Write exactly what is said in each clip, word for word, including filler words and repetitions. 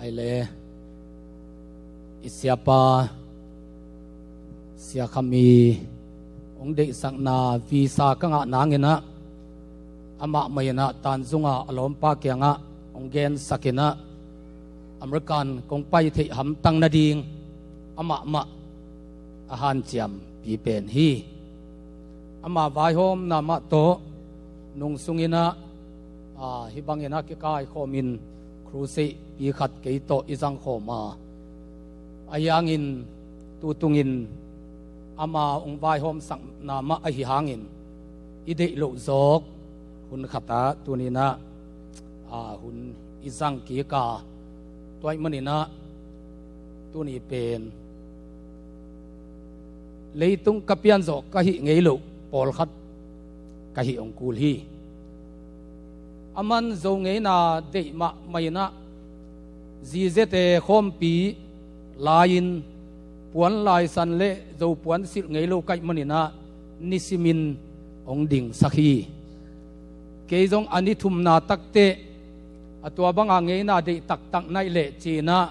Ai le, i siapa, Sia Kham i hong deihsakna visa ka ngah nanginah amah mah inah Tanzunga a lawmpa kiangah hong gensakinah American kong pai theih hamtang nading amah mah a hanciampi pen hi. Ama vaihawmna mah tawh nung sunginah, aa, hih banginah kikaikhawmin crusade pi khat kei tawh i zangkhawm a, ahi hangin tutungin ama hong vaihawmsakna mah ahi hangin i deih loh zawk hun khatah tuninah, aa, hun i zang kik a, tua ahih maninah tuni pen leitung ka pianzawh ka hih ngei loh pawlkhat ka hih hong kul hi. Aman Zo ngeina deih mahmah inah zizete khawmpi lai-in puan laisan le Zo puan silh ngei lo ka hih maninah nisimin hong dingsak hi. Kei zong a ni thumna takteh a tua banga ngeina deih taktak naih leh cinah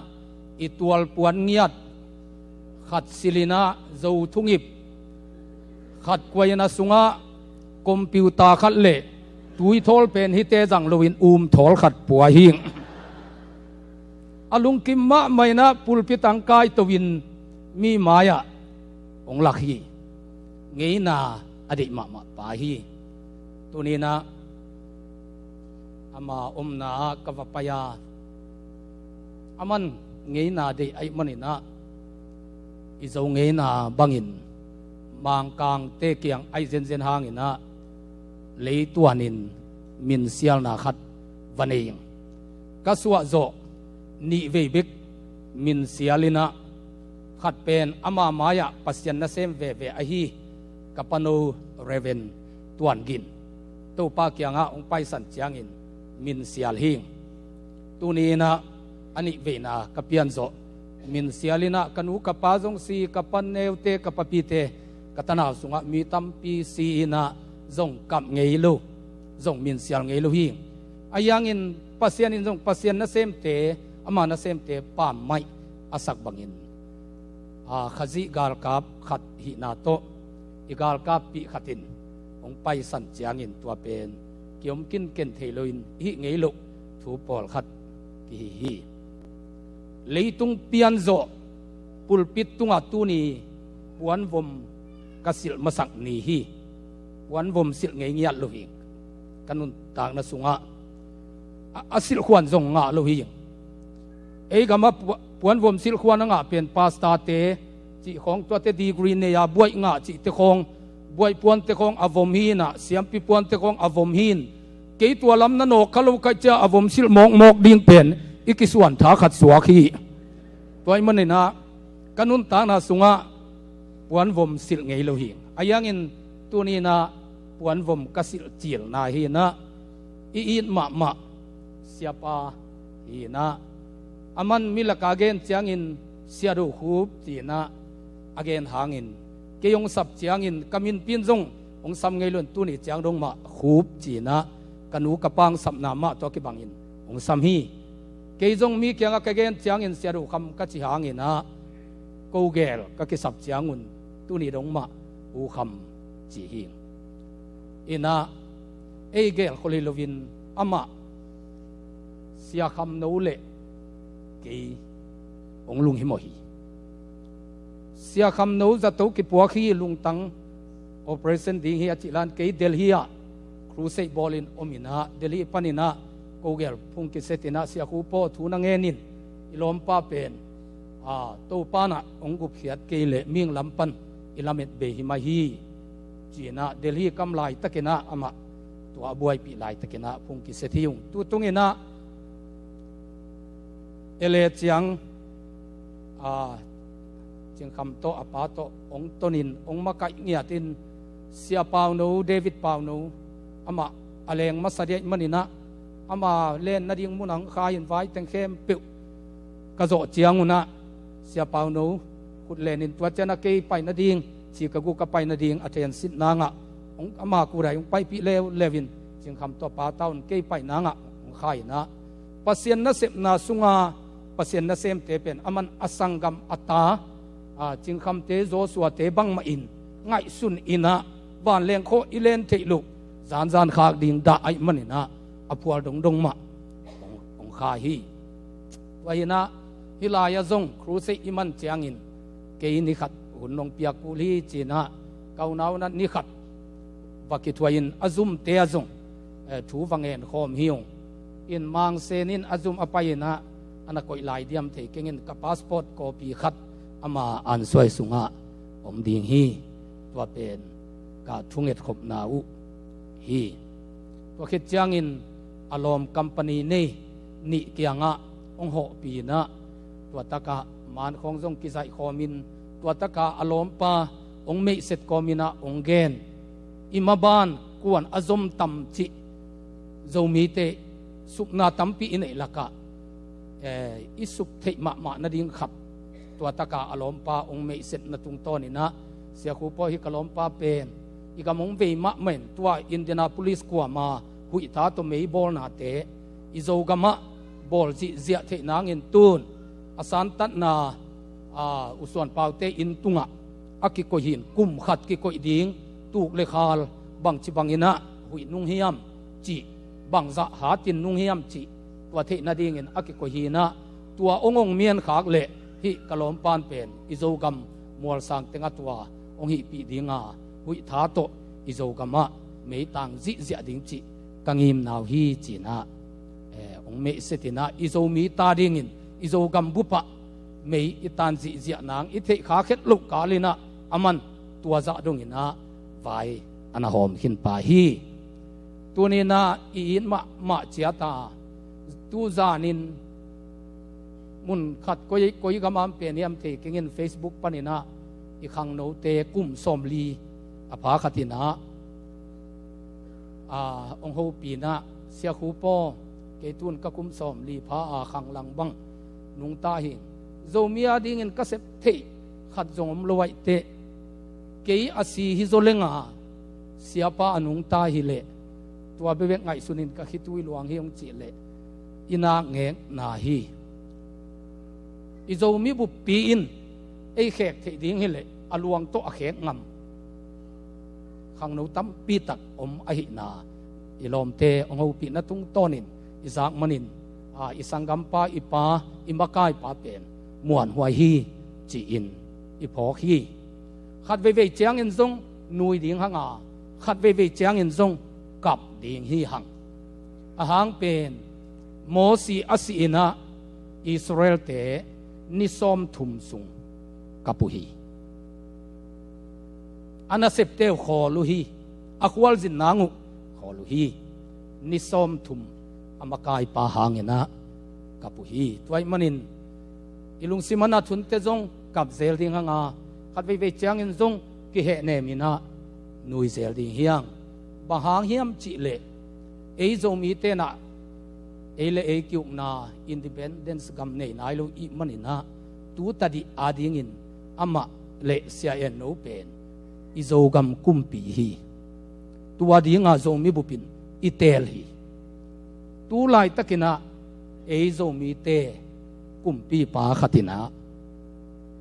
i tual puan ngiat khat silhinah Zo thungip khat kuaina sungah computer khat le tuithawl pen hite zang loin umthawl khat pua hi. A lungkim mahmah inah pulpit ang kaito-in mi mai-ah hong lak hi. Ngeina a deih mahmah pa hi. Tuninah ama omna ah ka va pai a, aman ngeina deih ahih maninah i Zo ngeina bangin Mangkangte kiang ahi zenzen hanginah leituanin minsialna khat va nei ing. Ka suahzawh nih vei bek minsial inah khat pen ama mai-ah Pasian nasem veve ahi ka pano Reverend Tuan Gin Topa kiangah hong paisan ciangin minsial hi. Tuni inah a nih veina ka pianzawh minsial inah ka nu ka pa zong si, ka pa neute ka papite ka tanau sungah mi tampi si inah zong kap ngei lo, zong minsial ngei lo hi. Ahi hangin Pasian in zong Pasian nasemte, ama nasemte pammaih a sak bangin, aa, Khazih galkap khat hihna tawh i galkappih khat in hong paisan ciangin tua pen kiom kinken thei loin i hih ngei loh thu pawlkhat kihi hi. Leitung pianzawh pulpit tungah tuni puanvom ka silh masak ni hi. Puanvom silh ngei ngiat lo hi. Ka nuntakna sungah a, a silhkhuan zong ngah lo hi. Ei gamah pu-, puanvom silhkhuan a ngah pen pastorte cih khawng, tuate degree nei-a buaih ngah cihte khawng, buaih puante khawng a vom hi inah, siampi puante khawng a vom hi in, kei tua lam na nawk kha lo ka hih ciang a vom silh mawkmawk ding pen i kisuan tha khat suak hi. Tua ahih maninah ka nuntakna sungah puanvom silh ngei lo hi. Ahi hangin tuni inah puanvom ka silh cilna hi inah, i it mahmah siapa hi inah, aman mi lakah a gen ciangin Sia Do Khup ci inah a gen hangin, kei hong sap ciangin ka minpi in zong hong sam ngei lo in tuni ciang dong mah Khup ci inah ka nu ka pa hong sapna mah tawh kibangin hong sam hi. Kei zong mi kiangah ka gen ciangin Sia Do Kham ka ci hanginah ko gel ka kisap ciangun tuni dong mah U Kham ci hi. Inah ei gel khol hi loin amah Sia Kham No le kei hong lunghimawh hi. Sia Kham No zato kipuak hi, lungtang operation ding hi a cih lan kei Delhi ah crusade bawlin om inah Delhi paninah ko gel phung kiset inah Sia Khup aw, thu na ngen in, i lawmpa pen, aa, Topa nah hong gupkhiat kei leh mihing lam pan i lamet bei hi mai hi ci inah Delhi kam laitakinah amah tua a buaipih laitakinah phung kiset hi ung. Tutunginah ele ciang, aa, Cing Kham tawh a pa tawh hong tonin hong makaih ngiatin Sia Pau No, David Pau No, amah a leng masa ding ahih maninah ama len nading munah hong khai in vai teng khempeuh ka zawh ciangunah Sia Pau No khut lenin tua cianah kei pai nading, ci ka guk ka pai nading a thensit nangah hong, ama kudai hong paipih leuleu in Cing Kham tawh a pa tawh kei pai nangah hong khai inah Pasian nasepna sunga Pasian nasemte pen aman a sanggam a ta, a, Cingkhamte, Joshuate bangmah in ngaihsun in ah vanleng khawh i len theih loh, zanzan khak ding dah ahih manin ah a phual dongdong mah hong, hong kha hi. Tua hi in ah hih lai-ah zong crusade i man ciangin kei ni khat hun nong piak kul hi ci in ah ka unau in ah ni khat va kithuah in a Zoom-te ah zong, eh, thu va ngen khawm hi ung. In Mang Sen in a Zoom a pai in ah a na koih lai diam thei keng in, ka passport copy khat ama ansuai sungah om ding hi. Tua pen ka thungetkhopna uh hi. Tua khit ciangin a lawm company nei nih kiangah hong hawhpih in ah tua takah man khawng zong kizaih khawm in, tua takah a lawmpa hong meihset kawm in ah hong gen. I maban kuan a zom tam cih Zomite supna tampi i neih lakah, eh, i sup theih mahmah nading khat tua takah a lawmpa hong meihsetna tungtawn in ah, Sia Khup aw, hih ka lawmpa pen i gam hong vei mahmah in, tua Indianapolis kuama huih tha tawh mei bawlnate i Zogamah bawl zihziah theih nangin tun a santatna, a, U Suan Paute inn tungah a kikoih hi in, kum khat kikoih ding, tuk le khal bangci bangin ah huih nung hiam cih, bangzah hatin nung hiam cih, tua theih nadingin a kikoih hi in ah, tua hong hong miankhak leh hih ka lawmpan pen i Zogam mualsang tengah tua hong hihpih ding a, huih tha tawh i Zogamah meitang zihziah ding cih ka ngimna uh hi ci in ah, eh, hong meihset in ah i Zomi ta dingin i Zogam bupah mei i tan zihziah nang i theih kha khet loh kal in ah aman tua zah dongin ah vai a na hawm khin pah hi. Tuni in ah i it mahmah ciat a, tu zanin mun khat koi, koi gam ah pen hiam thei keng in, Facebook panin ah i khangnote kum sawmli a pha khat in ah, a, hong hopih in ah, Sia Khup aw, kei tun ka kum sawmli pha a, khanglang bang nungta hi ing. Zomi a dingin ka sep theih khat zong om lo ahih teh, kei a si hi zaw leng a, siapa a nungta hi leh, tua bekbek ngaihsun in ka khitui luang hi, hong cih leh i nak ngekna hi. I Zomi buppi in ei khek theih ding hi leh a luang tawh a khek ngam khangno tampi tak om ahihna i lawmte hong hopihna tungtawnin i zak manin, a, i sanggampa, i pa, i makaipa pen muanhuai hi ci-in i phawk hi. Khat veivei ciangin zong nui ding hang a, khat veivei ciangin zong kap ding hi hang. A hang pen Mosi a sih in ah Israelte ni sawmthum sung kap uh hi. A nasepte uh khawl uh hi. A khualzin nang uh khawl uh hi. Ni sawmthum a makaipa hangin ah kap uh hi. Tua ahih manin i lungsim a na thunte zong kap zel ding hang a, khat veivei ciangin zong kihehnem in ah nui zel ding hi hang. Bang hang hiam cih leh, ei Zomite in ah ei le ei ki-ukna independence gam nei nai lo i hih manin ah, tu tadih a dingin amah le Sia En No pen i Zogam kumpi hi. Tua ding a Zomi bup in i teel hi. Tu laitakin ah ei Zomite kumpipa khat in ah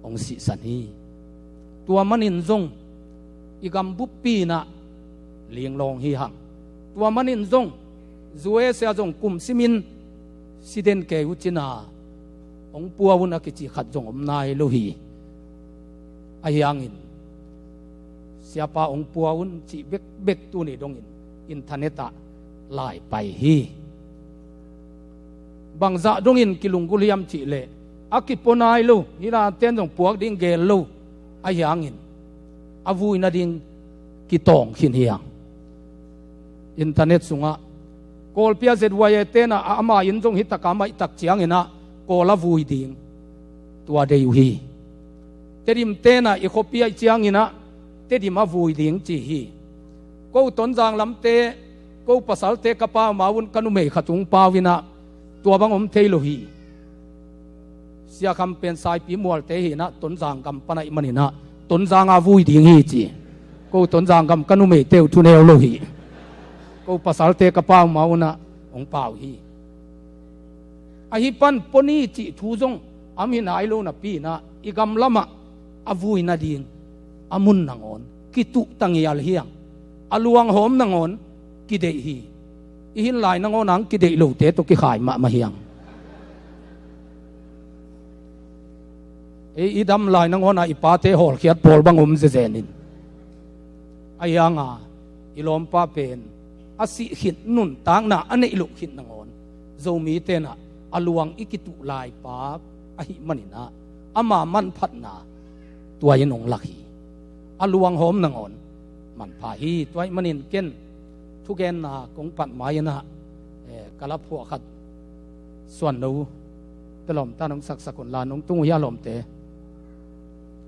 hong sihsan hi. Tua manin zong i gam buppi in ah linglawng hi hang. Tua manin zong U S A zong kum simin si den kei uh cin a hong pua un a kici khat zong om nai lo hi. Ahi hangin siapa hong pua un cih bekbek tuni dongin internet ah lai pai hi. Bangzah dongin kilunggulh hiam cih leh, a kipua nai lo, hih dan ten zong puak ding gel lo, ahi hangin a vui nading kitawng khin hi hang. Internet sungah Kawlpi a Z Y A ten ah, a ama inn zong hih takah a maihtak ciangin ah Kawl a vui ding, tua dei uh hi. Tedim ten ah i khuapi ahih ciangin ah Tedim a vui ding ci hi. Ko Tonzang lamte, ko pasalte ka pau ma un, ka numei khat hong pau in ah tua bang om thei lo hi. Sia Kham pen Saipi mualte hi in ah Tonzang gam pan ahih manin ah Tonzang a vui ding hi ci. Ko Tonzang gam ka numeite uh thuneu lo hi. Ko pasalte ka pau ma un ah hong pau hi. Ahi pan pua ni cih thu zong a om hi nai lo napi-in ah i gam lamah a vui nading a mun nangawn kituh tangial hi hang. A luanghawm nangawn kideih hi. I hin lai nangawn ah kideih lote tawh kikhai mahmah hi hang. Ei i dam lai nangawn ah i pate hawlkhiat pawl bang om zezen in. Ahi hanga i lawmpa pen a sih khit nuntakna a neih loh khit nangawn Zomite in ah a luang i kituh lai pa ahih manin ah ama manphatna tua in hong lak hi. A luanghawm nangawn manpha hi. Tua ahih manin ken thugenna kong pat mai-in ah, eh, ka laphuah khat suan lo te lawmta nong saksak un la, nong tung uh hia lawmte?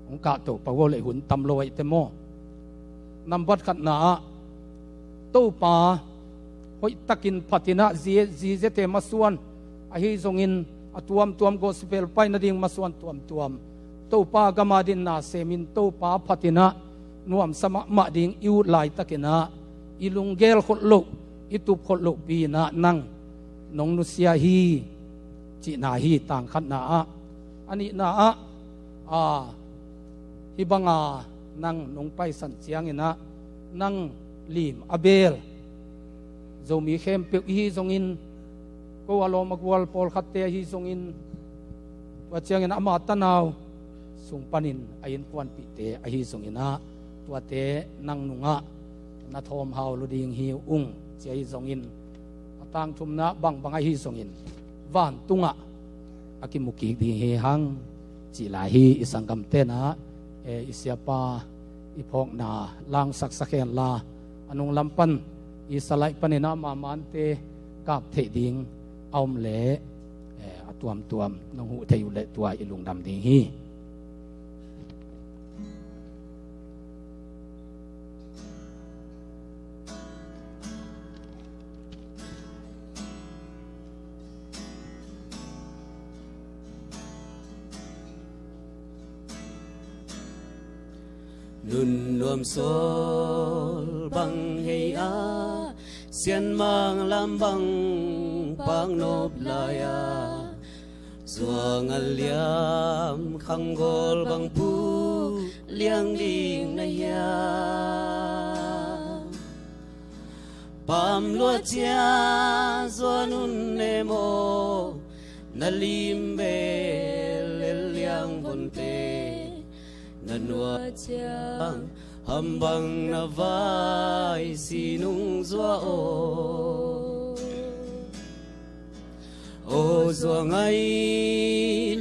Hong kahto pah uh leh hun tam lo ahih teh maw. Nambat khatna ah Topa hoihtakin phatin ah zi, zizete masuan ahi zongin a tuamtuam gospel pai nading masuan tuamtuam Topa gam a dinna semin Topa phatin ah nuamsa mahmah ding i ut laitakin ah i lunggel khol loh, i tup khol lohpi-in ah nang nong nusia hi cihna hi. Tang khatna ah, a nihna ah, a, hih banga nang nong paisan ciangin ah nang lim a beel Zomi khempeuh i hi zongin, ko a lawm a gual pawlkhatte ahi zongin, tua ciangin ama tanau sung panin a innkuanpihte ahi zongin ah tuate nang nungah na thawmhau lo ding hi ung, ci ahi zongin, a tangthumna bangbang ahi zongin vantungah a kimu kik ding hi hang, cih lai hi. I sanggamte in ah, eh, i siapa i phawkna langsaksak hen la, a nunglam pan i salai panin ah mamante kap theih ding a om leh, eh, a tuamtuam nong huh thei uh leh tua i lungdam ding hi. Nun nuam sawl bang hei a, sianmang lam bang pak nop lai-a, zuang a liam khanggawl bang pu liang ding na hiam? Pam lua cia zuan un ne maw, na lim bel lel liang vonte, na nua ciang ham bang na vai si nung zua aw. Aw zua ngai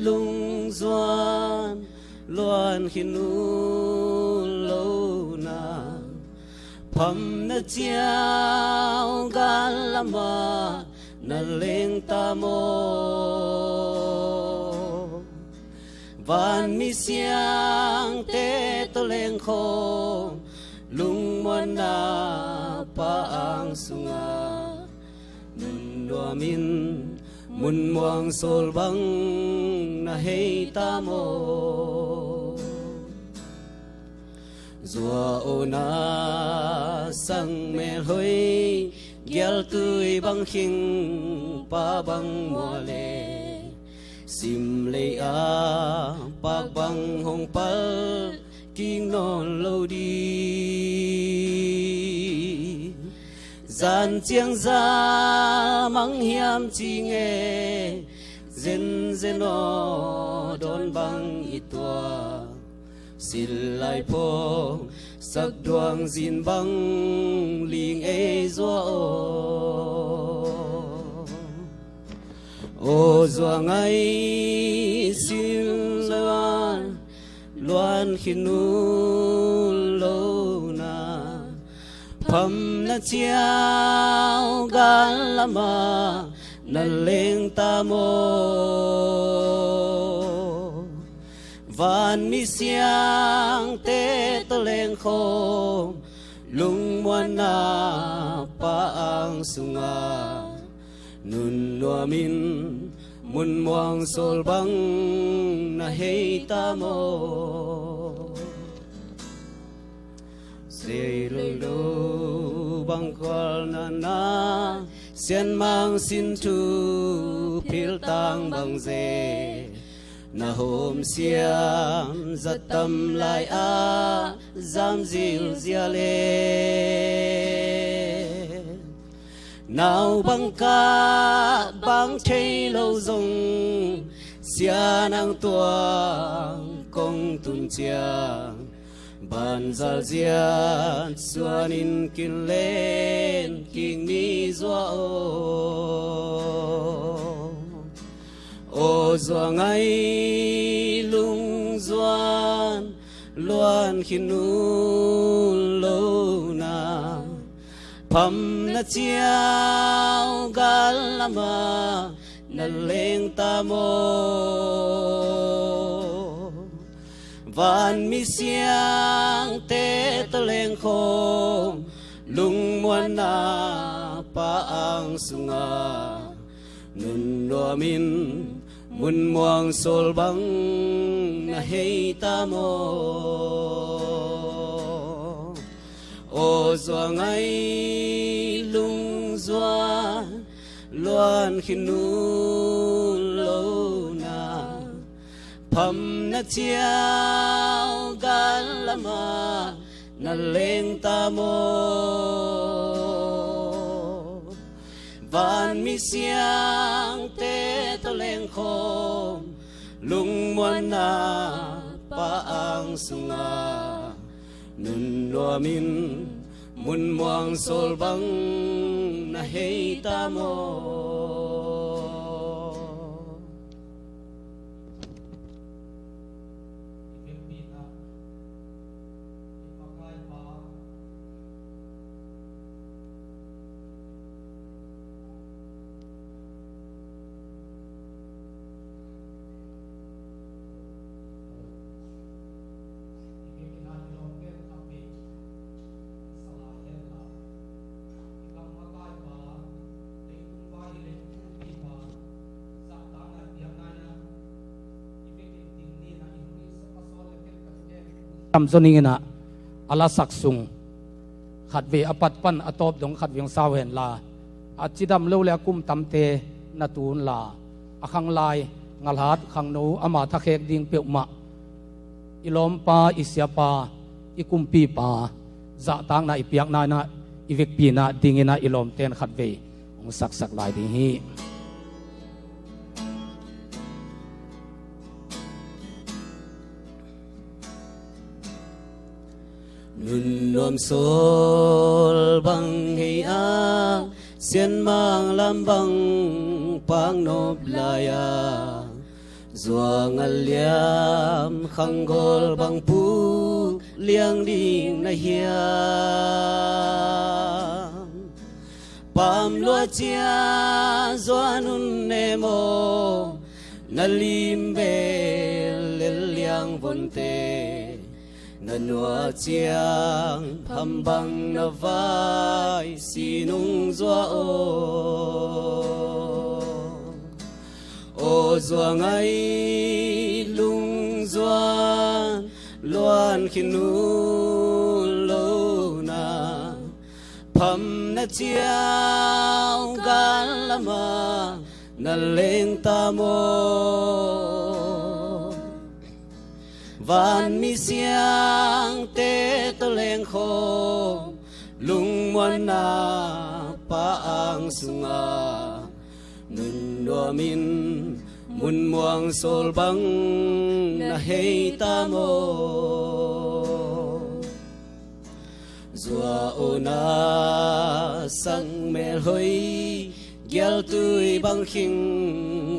lungzuan luan khin uh lo na, phamna ciau gal lamah na leng ta maw? Vanmi siangte tawh lengkhawm lungmuanna pa ang sungah, nun nuamin mun muang sawl bang na hei ta maw? Zua aw na sang melhoi, gialtui bang khing pa bang mua le, sim lei a pak bang hong pal kik nawn lo di. Zan ciang za mang hiam ci nge, zenzen aw dawn bang i tuak, sil lai phawng sak duang zin bang ling ei zua aw. Aw zua ngai sil luan, luan khin uh lo na, phamna ciau gal lamah na leng ta maw? Vanmi siangte tawh lengkhawm lungmuanna pa ang sungah, nun nuamin mun muang sawl bang na hei ta maw? Zei lolo bang khual na na, sianmang sin thu thiltang bang ze na hawm siam, zat tam lai-ah zam zilzial e. Nau bang kah bang thei lo zong, sia nang tuang kong tun ciang, banzal ziat suanin kinlen kik ni Zua aw. Aw Zua ngai lungzuan, luan khin un lo na, phamna ciau gal lamah na leng ta maw? Vanmi siangte tawh lengkhawm, lungmuanna pa ang sungah nun nuamin, mun muang sawl bang na hei ta maw? Aw Zua ngai lungzuan, luan khin un lo na, phamna ciau gal lamah na leng ta maw? Vanmi siangte tawh lengkhawm, lungmuanna pa ang sungah nun nuamin, mun muang sawl bang na hei ta maw? Tam zaw ning in ah, a lasak sung khatvei a pat pan a tawp dong khatvei hong sau hen la, a cidam lo le a kum tamte na tu un la, a khanglai, ngalhat, khangno, ama thakhek ding peuhmah, i lawmpa, i siapa, i kumpipa zahtakna i piakna in ah, i vekpi in ah ding in ah, i lawmte'n khatvei hong saksak lai ding hi. Nun nuam sawl bang hei a, sianmang lam bang pak nop lai-a, Zua ngal liam khanggawl bang puk liang ding na hiam? Pam lua cia Zua nun ne maw, na lim bel lel liang vonte, na nuah ciang pham bang na vai si nung Zua aw. Aw Zua ngai lungzuan, luan khin un lo na, phamna ciau gal lamah na leng ta maw? Vanmi siangte tawh lengkhawm, lungmuanna pa ang sungah nun nuamin, mun muang sawl bang na hei ta maw? Zua aw na sang melhoi, gialtui bang khing,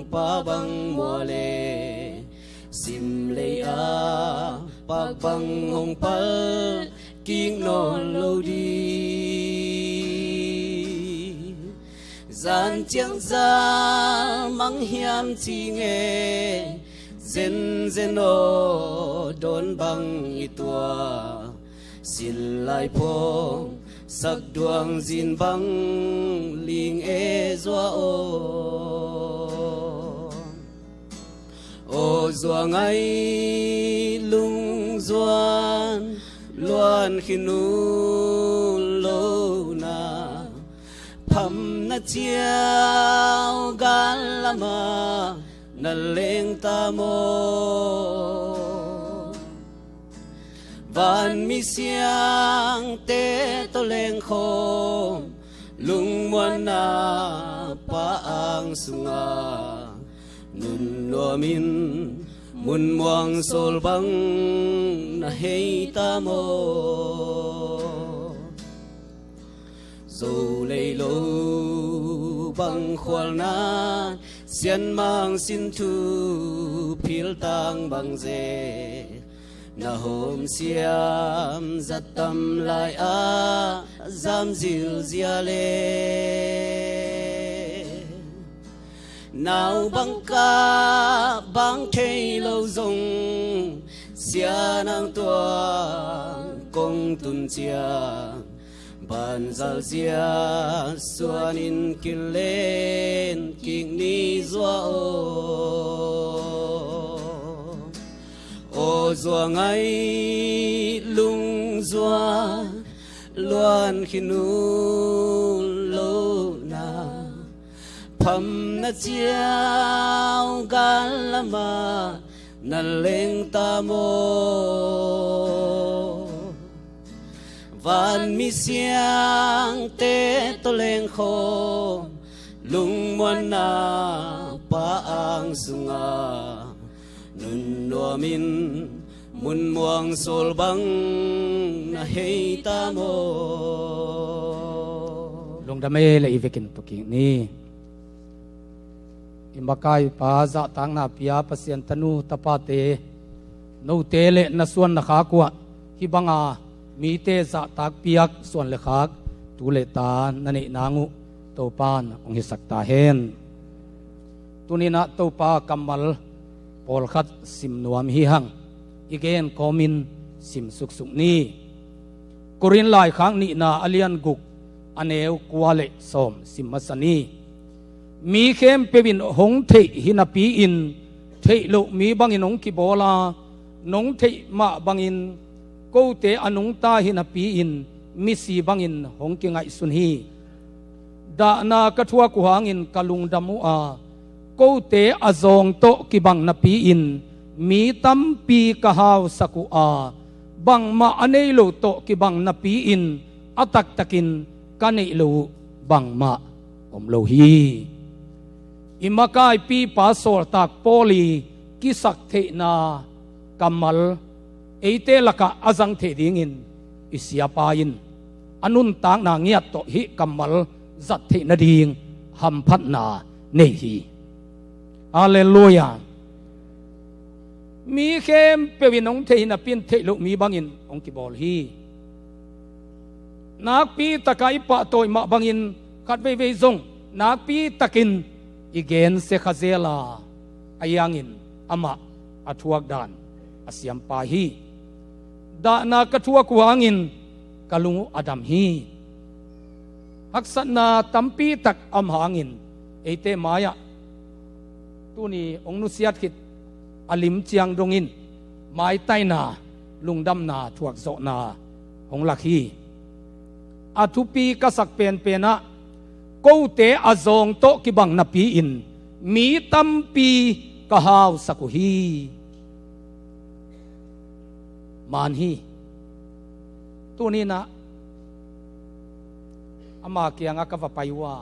pa bang mua le, sim lei-ah pak bang hong pal kik nawn lo ding. Zan ciang zal mang hiam ci nge, zenzen aw dawn bang i tuah, sil lai phawng sak duang zin bang ling e Zua aw. Aw Zua ngai lungzuan, luan khin un lo na, Phamna ciau gal lamah na leng ta maw? Vanmi siangte tawh lengkhawm lungmuanna Pa ang sungah nunnuamin munmuang sawl bang na hei ta maw? Zo leilo bang khualna, sianmang sinthu philtang bang ze, na hawm siam zat tam lai-ah zam zilzia le, nau bang kah bang thei lo zong, sianang tuang kong tun ciang, banzal zia suanin kinlen kik ni zua aw. Aw zua ngai lung zua luan khin uh lohna, phamna ciau gal lamah na leng ta maw? Vanmi siangte tawh lengkhawm lungmuanna Pa ang sungah nunnuamin munmuang sawl bang na hei ta maw? Lungdam ei le i vekin tukik ni. I makaipa zahtakna pia Pasian tanu tapate, note le na suan na khak uh ah hih banga mite zahtak piak suan le khak tu le ta na neih nang uh Topan hong hisak ta hen. Tuninah Topa kammal pawlkhat sim nuam hi hang, i gen kawmin sim suksuk ni. Korin laikhak nihna a lian guk a neu kua le sawm sim masa ni. Mi khempeuh in hong theih hi napi-in theih loh mi bangin hong kibawl a, nong theih mah bangin kote a nungta hi napi-in misi bangin hong kingaihsun hi. Dahna ka thuak uh hangin ka lungdam uh a, kote a zawng tawh kibang napi-in mi tampi ka hausak uh a, bangmah a nei lo tawh kibang napi-in a taktakin ka neih lo uh bangmah om lo hi. I makaipipa sawltak Paul i kisak theihna kammal eite lakah a zang thei dingin i siapa in a nuntakna ngiat tawh hih kammal zat theih nading hamphatna nei hi. Halleluia. Mi khempeuh in hong thei napi-in theih loh mi bangin hong kibawl hi. Nakpi takah i pahtawi mah bangin khat veivei zong nakpi takin i gensia kha zel a, ahi hangin amah a thuak dan a siampa hi. Dahna ka thuak uh hangin ka lung uh a dam hi. Haksatna tampi tak a om hangin eite mai-ah tuni hong nusiat khit a lim ciang dongin maitaina, lungdamna, thuakzawhna hong lak hi. A thupi ka sak penpen ah kote a zawng tawh kibang napi-in mi tampi ka hausak uh hi. Man hi. Tuninah ama kiangah ka va pai uh a,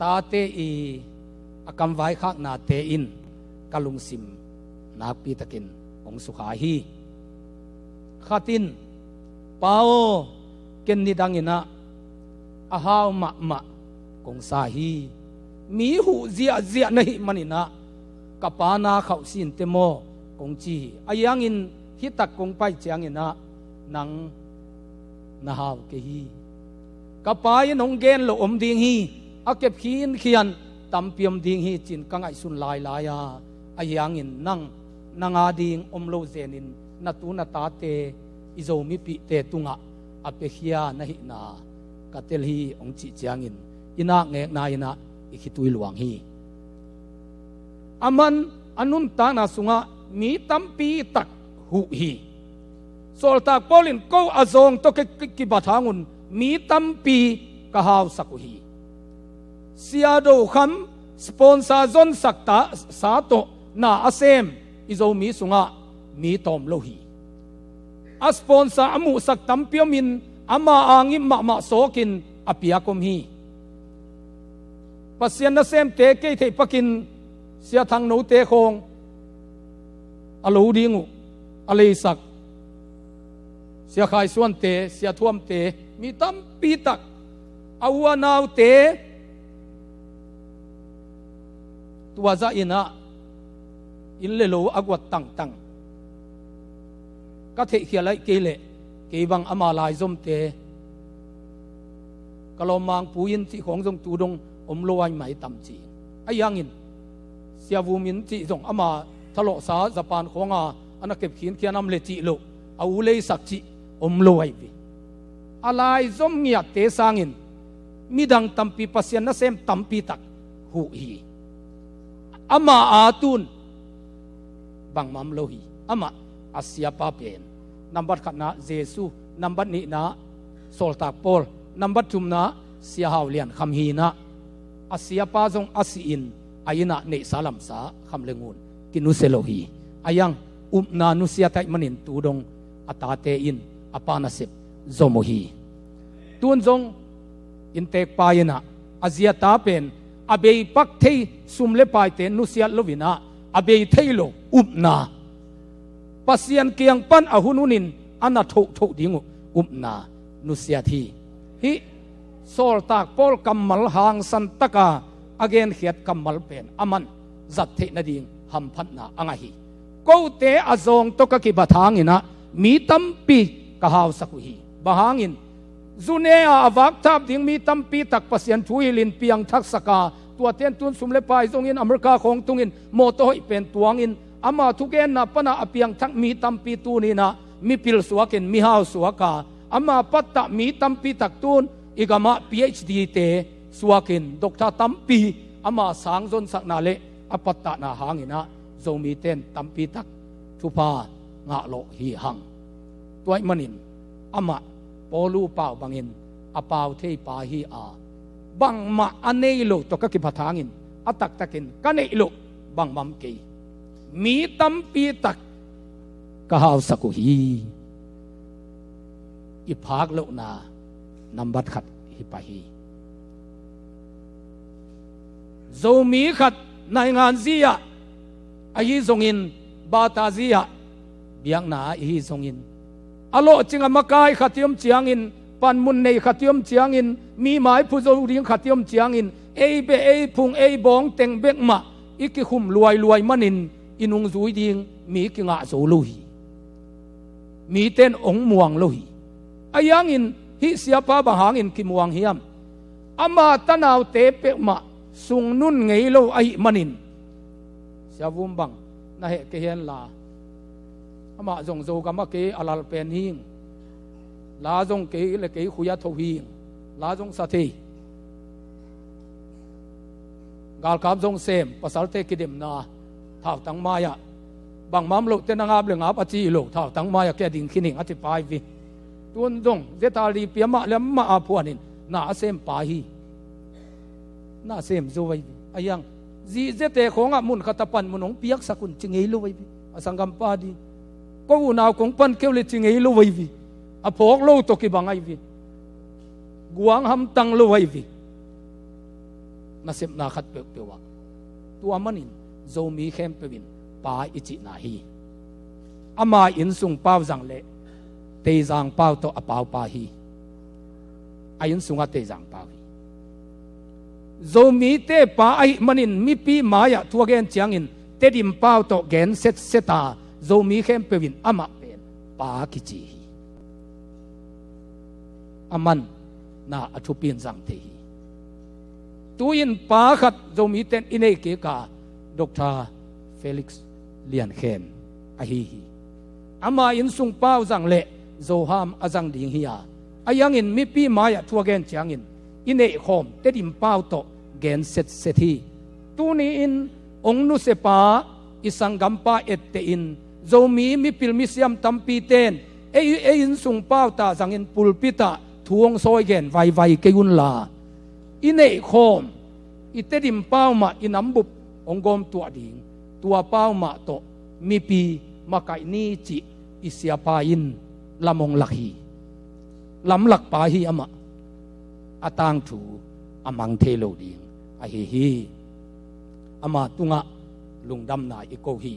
tate i a kamvaikhaknate in ka lungsim nakpi takin hong sukha hi. Khat in, Pa aw, ken nidangin ah a hau mahmah kong sa hi. Mi huh ziahziah na hih manin ah ka pa na khauh sinte maw kong ci hi. Ahi hangin hih tak kong pai ciangin ah nang na hau kei hi. Ka pa in hong gen loh om ding hi. A kep khinkhian tampi om ding hi ci-in ka ngaihsun lailai a, ahi hangin nang nang ading om lo zenin na tu na tate i Zomipihte tungah a piakhia na hihna ka tel hi hong cih ciangin i nakngekna in ah i khitui luang hi. Aman a nuntakna sungah mi tampi tak huh hi. Sawltak Paul in, "Ko a zawng tawh ka, ka kibat hangun mi tampi ka hausak uh hi." Sia do kham, sponsor zonsak ta, sa tawh na a sem i Zomi sungah mi tawm lo hi. A sponsor a muhsak tampi omin, ama angim mahmah sawkin a piak om hi. Pasian nasemte kei theih pakin Sia Thang Note khawng a lo ding uh a leisak, Sia Khai Suante, Sia Thuamte, mi tampi tak, a u a naute, tua zah inah inn le lo a guat tangtang. Ka theihkhial aih kei leh kei bang ama laizomte, ka lawmmang pu inn cih khawng zong tu dong om lo aih mai tam ci. Ahi hangin Sia Vum inn cih zong ama thalawhsa Japan khawnga a na kep khinkhian am le cih loh, a u leisak cih om lo aih ve. A laizom ngiatte sangin midang tampi, Pasian nasem tampi tak huh hi. Ama a tun bangmah om lo hi. Amah a siapa pen, nambat khatna Jesu, nambat nihna Sawltak Paul, nambat thumna Sia Hau Lian Kham hi inah, a siapa zong a sihin a innah neihsa lamsa kham le ngun kinusia lo hi. Ahi hang upna nusia aih manin tu dong a tate in a pa nasep zom uh hi. Tun zong inntekpa inah a zi a ta pen a bei pak thei sum le paite nusiat lo inah, a bei thei lo upna, Pasian kiang pan a hun hunin a na thohthoh ding uh upna nusiat hi. Hih Sawltak Paul kammal hangsan taka a genkhiat kammal pen aman zat theih nading hamphatna a ngah hi. Kote a zawng tawh ka kibat hanginah mi tampi ka hausak uh hi. Bang hangin, zu ne-a a vakthap ding mi tampi tak Pasian thu hilhin piangthaksaka, tuate in tun sum le pai zongin America khawng tungin mawtaw hoih pen tuangin, ama thugenna pana a piangthak mi tampi tuninah mipil suakin mihau suaka, ama pattah mi tampi tak tun i gamah PhD te suakin, doctor tampi ama sang zonsakna le a pattahna hanginah Zomite in tampi tak thupha ngahlawh hi hang. Tua aih manin amah Paulu pau bangin a pau thei pa hi a, bangmah a nei lo tawh ka kibat hangin a taktakin ka neih loh bangmah om kei. Mi tampi tak ka hausak uh hi. I phak lohna nambat khat hi pah hi. Zomi khat naingan zi-ah ahi zongin, bata zi-ah biakna ah ihi zongin, a lawhcing a makai khat i om ciangin, panmun nei khat i om ciangin, mi maiphu zo ding khat i om ciangin, ei beh, ei phung, ei bawng teng bek mah i kikhum luailuai manin i nungzui ding mi kingah zo lo hi. Mite in hong muang lo hi. Ahi hangin hih siapa bang hangin kimuang hiam? Ama tanaute peuhmah sungnun ngei lo ahih manin, Sia Vum bang na heh kei henla, amah zong Zogam ah kei a lal pen hing, la zong kei le kei khui a tho hing, la zong sa thei. Galkap zong sem, pasalte kidemna, thautang mai-ah, bangmah om loh teh na ngap le ngap a ci lo, thautang mai-ah kei a ding khin hing a ci pa hi ve. Tun zong zeta lipi amah le amah a phuanin na a sem pa hi. Na a sem zo ahi ve. Ahi hang, zi zete khawngah mun khat a panmun hong piaksak un ci ngei lo ahi ve. A sanggampa ding, ko unau kong pan kei uh le ci ngei lo ahi ve. A phawk lo tawh kibang ahi ve. Guang hamtang lo ahi ve. Nasepna khat peuhpeuh ah. Tua manin Zomi khempeuh in pa i cihna hi. Ama innsung pau zang le Teizang pau tawh a pau pa hi. A innsung ah Teizang pau hi. Zomite pa ahih manin mipi mai-ah thu a gen ciangin Tedim pau tawh gen setset a, Zomi khempeuh in amah pen pa kici hi. Aman na a thupi in zang thei hi. Tu-in pa khat Zomite in i neih kik a, Doctor Felix Lian Khen ahi hi. Ama innsung pau zang le Zo ham a zang ding hi a, ahi hangin mipi mai-ah thu a gen ciangin i neihkhawm Tedim pau tawh gen setset hi. Tuni-in hong nusia pa, i sanggampa etteh in, Zomi mipil misiam tampite in Ei, ei innsung pau tah zangin pulpit ah thu hong sawi gen vaivai kei unla, i neihkhawm i Tedim pau mah i nambup hong gawmtuah ding, tua pau mah tawh mipi makaih ni cih i siapa in lam hong lak hi. Lamlakpa hi amah. A tangthu a mang thei lo ding ahi hi. Ama tungah lungdamna i ko hi.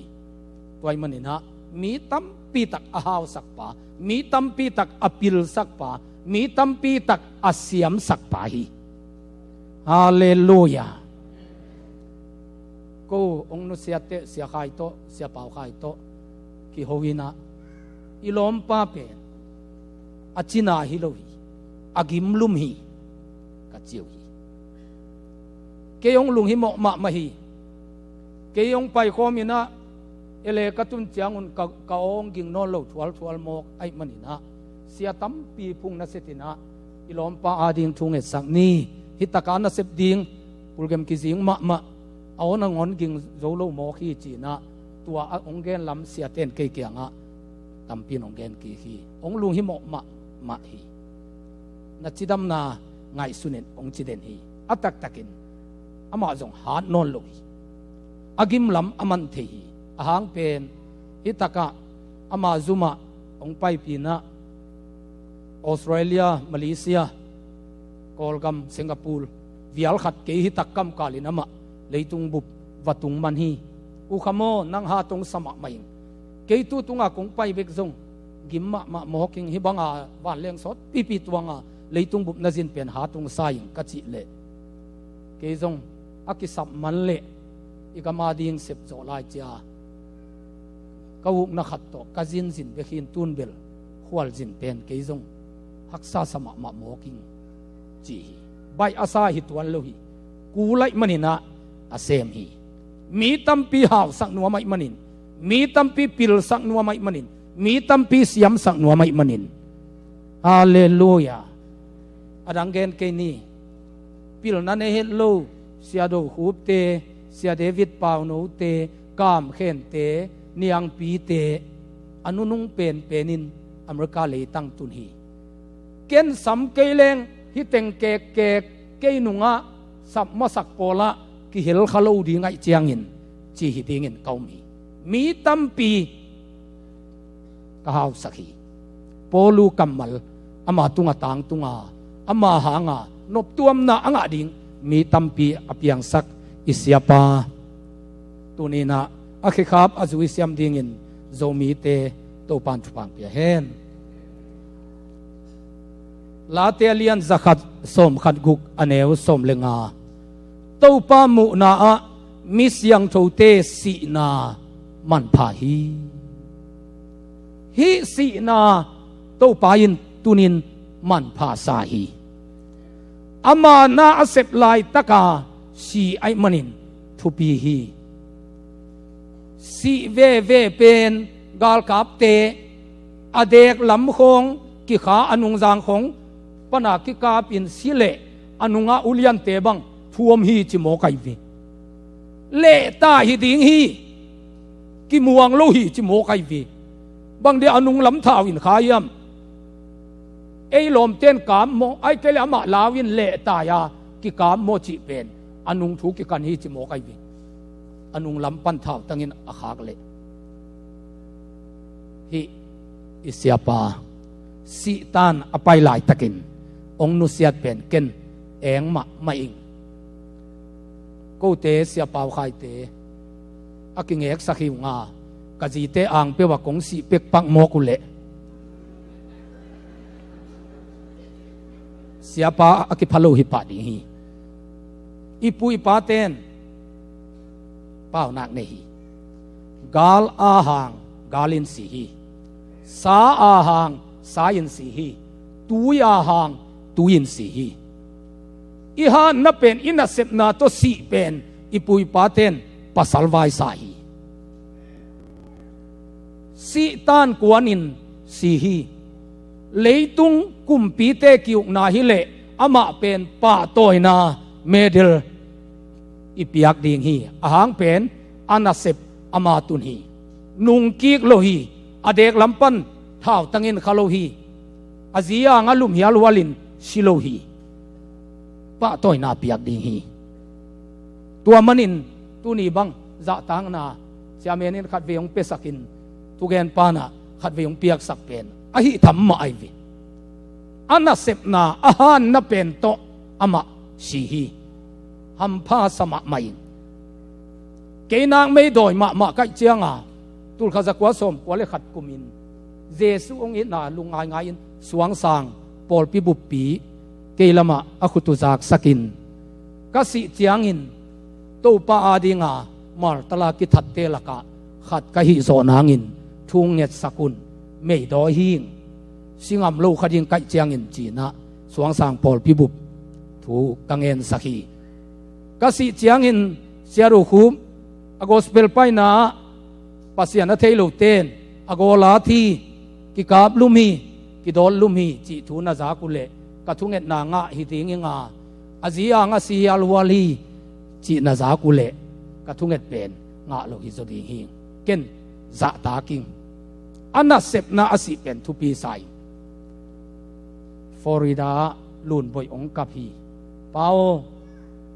Tua ahih maninah mi tampitak a hausakpa, mi tampitak a pilsakpa, mi tampitak a siamsakpa hi. Halleluia. Ko hong nusiatte Sia Khai tawh, Sia Pau Khai tawh kiho inah, i lawmpa pen a cina hi lo hi, a gimlum hi, ka ci uh hi. Kei hong lunghimawh mahmah hi. Kei hong paikhawm inah, ele ka tun ciangun ka, ka aw hong ging nawn lo thualthual mawk ahih maninah, sia tampi phung na setinah, i lawmpa ading thu ngetsak ni. Hitakah na sep ding pulgem kizing mahmah, a aw nangawn ging zo lo mawk hi cinah, tua a hong gen lam siaten kei kiangah tampi in hong gen kik hi. Hong lunghimawh mahmah hi. Na cidamna ngaihsunin hong ci den hi. A taktakin amah zong hat nawn lo hi. A gimlam a man thei hi. A hang pen hitakah ama zumah hong paipinah Australia, Malaysia, Kawlgam, Singapore, vial khat kei hitak kamkalin amah leitung bup va tung man hi. U Kham aw, nang hat hong sa mahmah ing. Kei tu tungah kong pai bek zong gim mahmah mawk ing, hih banga vanleng sawt pipi tuanga leitung bup na zin pen hat hong sa ing, ka cih leh, kei zong a kisap man leh i gam ading sep zawh lai cia ka ukna khat tawh ka zinzin bek hin, tun bel khualzin pen kei zong haksa sa mahmah mawk ing, ci hi. Baih a sa hi tuan lo hi. Kul ahih maninah a sem hi. Mi tampi hausak nuam ahih manin, mi tampi pilsak nuam ahih manin, mi tampi siamsak nuam ahih manin. Halleluia. A dang gen kei ni. Pilna nei het lo Sia Do Khupte, Sia David Paunote, Kam Khente, Niangpite, a nunung penpenin America leitang tun hi. Ken sam kei leng hih teng kekkek kei nungah sap masak pawlah kihel kha lo ding ahih ciangin, ci hi dingin ka um hi. Mi tampi ka hausak hi. Paulu kammal ama tunga tangtunga, ama hanga noptuamna a ngah ding mi tampi a piangsak i siapa, tuninah a khekhap a zui siam dingin Zomite Topan thupha pia hen. Late a lian zakhat sawmkhat guk a neu sawm le nga. Topa muhna ah mi siangthote sihna manpha hi. Hih sihna Topa in tunin manpha sa hi. Ama na a sep laitaka si ahih manin thupi hi. Sih veve pen galkapte a dek lam khawng kikha, a nungzang khawng pana kikapin si leh a nungah uliante bang thuam hi ci mawk ahi ve. Lehta hi ding hi. Kimuang lo hi ci mawk ahi ve. Bang dia a nung lam thau in kha hiam? Ei lawmten kap maw, ahih kei leh amah lau in lehta a kikap maw cih pen a nung thu kikan hi ci mawk ahi ve. A nung lam pan thautangin a khak leh. Hih i siapa sihtan a pai laitakin hong nusiat pen ken eng mahmah ing. Kote Sia Pau Khaite a kingeksak hi unga, ka zite ang peuh a kong sih pekpak mawk uh leh siapa a kipha lo hi pah ding hi. I pu i paten paunak nei hi. Gal a hang galin si hi. Sa a hang sa-in si hi. Tui a hang tui-in si hi. I hatna pen, i nasepna tawh sih pen i pu i paten pasal vaisa hi. Sihtan kuanin si hi. Leitung kumpite ki-ukna hileh amah pen pahtawina medal i piak ding hi. A hang pen a nasep ama tun hi. Nungkik lo hi. A dek lam pan thautangin kha lo hi. A zi angah lum hialhualin si lo hi. Pahtawina piak ding hi. Tua manin tuni bang zahtakna siamen in khatvei hong piasakin, thugen panah khatvei hong piaksak pen ahi tham mah ahi ve. A nasepna a hanna pen tawh amah si hi. Hampha sa mahmah in, kei nak meidawi mahmah kaih cianga, tulkhat zakua sawmkua le khat kumin Jesuh hong itna lungngaingai in suangsang pawlpi buppi kei lamah a khut uh zaksakin, ka sih ciangin Topa adinga martala kithatte lakah khat ka hih zawh nangin thu ngetsak un, meidawi hing, si ngam lo kha ding kaih ciangin cinah suangsang pawlpi bup thu ka ngensak hi. Ka sih ciangin Sia Do Khup a gospel paina ah Pasian a thei lote in a gawlat hi, kikap lum hi, kidawt lum hi cih thu na zak uhleh ka thungetna ngah hi ding inga, a zi angah si hialhual hi cih na zak uhleh ka thunget pen ngah lo hi zaw ding hi. Ken zahtak ing. A nasepna a sih pen thupi sa ing. Florida ah Lunboih hong kap hi. Pa aw,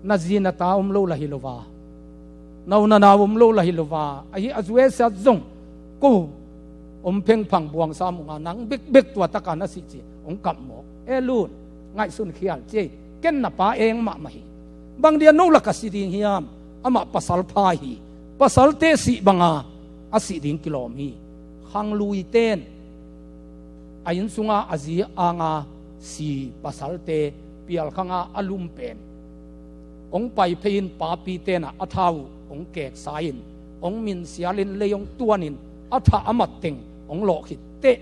na zi na ta om lo la hi lo va, na u na nau om lo la hi lo va, ahi a zuesat zong ko om phengphang buangsa munga nang bekbek tua taka na sih ci hong kap mawk. E Lun, ngaihsun khial ci ei, ken na pa eng mahmah hi. Bang dia no la ka si ding hiam? Amah pasal pha hi. Pasalte sih banga a sih ding kilawm hi. Khangluite in a inn sunga a zi anga si pasalte pialkhanga a lum pen hong pai phei in papi tenah a tha uh hong keksa in, hong minsialin lei hong tuanin a thah a mat teng hong lawh khit teh.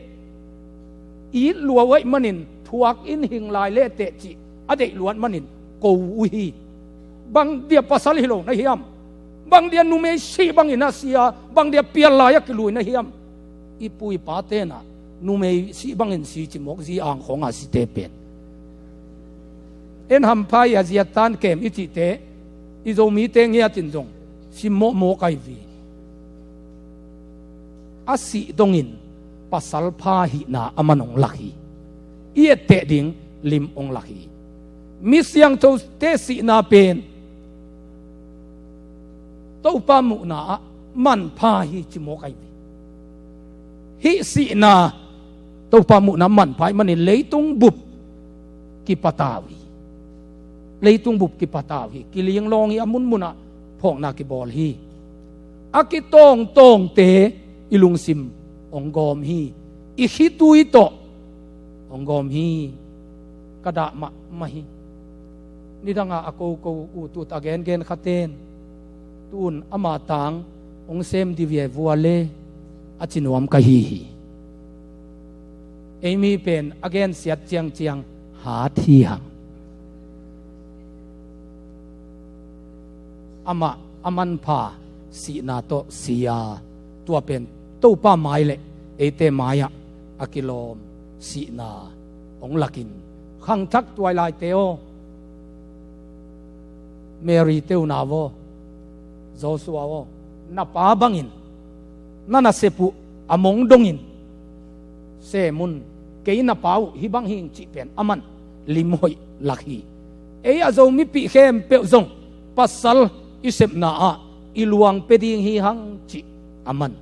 It lua uh ahih manin thuak in hing lai le teh cih a deih luat manin ko uh hi. Bang dia pasal hi lo na hiam? Bang dia numei sih bangin a sia, bang dia pial lai a kilui na hiam? I pu i pa tenah numei sih bangin si ci mawk, zi ang khawng a site pen. En hampha i a ziat tan kem i cihte, i Zomite ngiatin zong si mawkmawk ahi vi. A sih dongin pasal pha hihna a man hong lak hi. I etteh ding lim hong lak hi. Mi siangthote sihna pen Topa muhna ah manpha hi ci mawk ahi ve. Hih sihna Topa muhna manpha ih manin leitung bup kipatau hi. Leitung bup kipatau hi. Kilinglawng hi, a munmunah phawkna kibawl hi. A kitawngtawngte i lungsim hong gawm hi. I khitui tawh hong gawm hi. Ka dah mahmah hi. Nidanga a koko utut a gengen khaten tun ama tang hong sem di ve vua le a ci nuam ka hi hi. Ei mi pen a gensiat ciangciang hat hi hang. Amah a manpha sihna tawh si a, tua pen Topa mai le eite mai-ah a kilawm sihna hong lakin, khangthak tuailaite aw, Mary te unau aw, Joshua aw, na pa bangin na nasep uh a mong dongin sem un. Kei na pa uh hih bang hing cih pen a man lim hoih lak hi. Ei a Zomipih khempeuh zong pasal i sepna ah i luang pia ding hi hang cih a man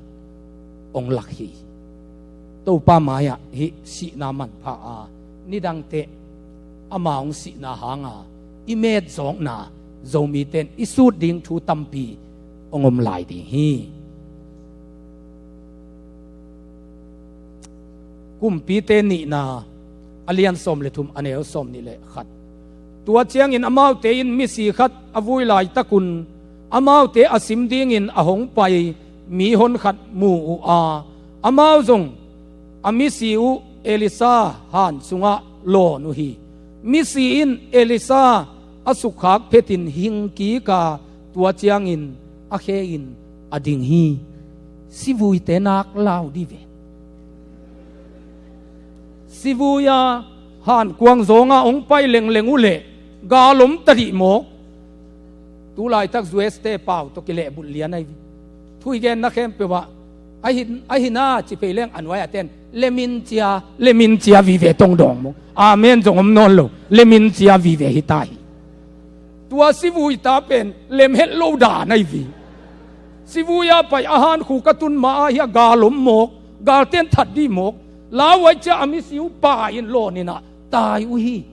hong lak hi. Topa mai-ah hih sihna manpha a, nidangteh ama hong sihna hanga i metzawkna Zomite in i sut ding thu tampi hong om lai ding hi. Kumpite nihna a lian sawm le thum, a neu sawm nih le khat. Tua ciangin amaute in misi khat a vui laitakun amaute a sim dingin a hong pai mi hon khat mu uh a, amau zong a misi uh Elisa han sungah lawn uh hi. Misi in Elisa a sukkhak phetin hingkik a, tua ciangin a khe in a ding hi. Sivuite nak lau di ve. Sivui-a hankuang zawnga hong pai lengleng uhleh gal om ta dih mawk. Tulaitak U S te pau tawh kilehbulh lian ahi ve. Thu i genna khempeuh ah Ahi, ahi na ci phei leng a nuai a ten lemin cia, lemin cia vive tong dawng maw. Amen zong om nawn lo. Lemin cia vive hi ta hi. Tua sivui ta pen lem het lo dan ahi vi. Sivui a pai a han khu ka tun ma a hi a gal om mawk, gal ten that di mawk. Lau ai cia a misi uh pa in lawn in a tai uh hi.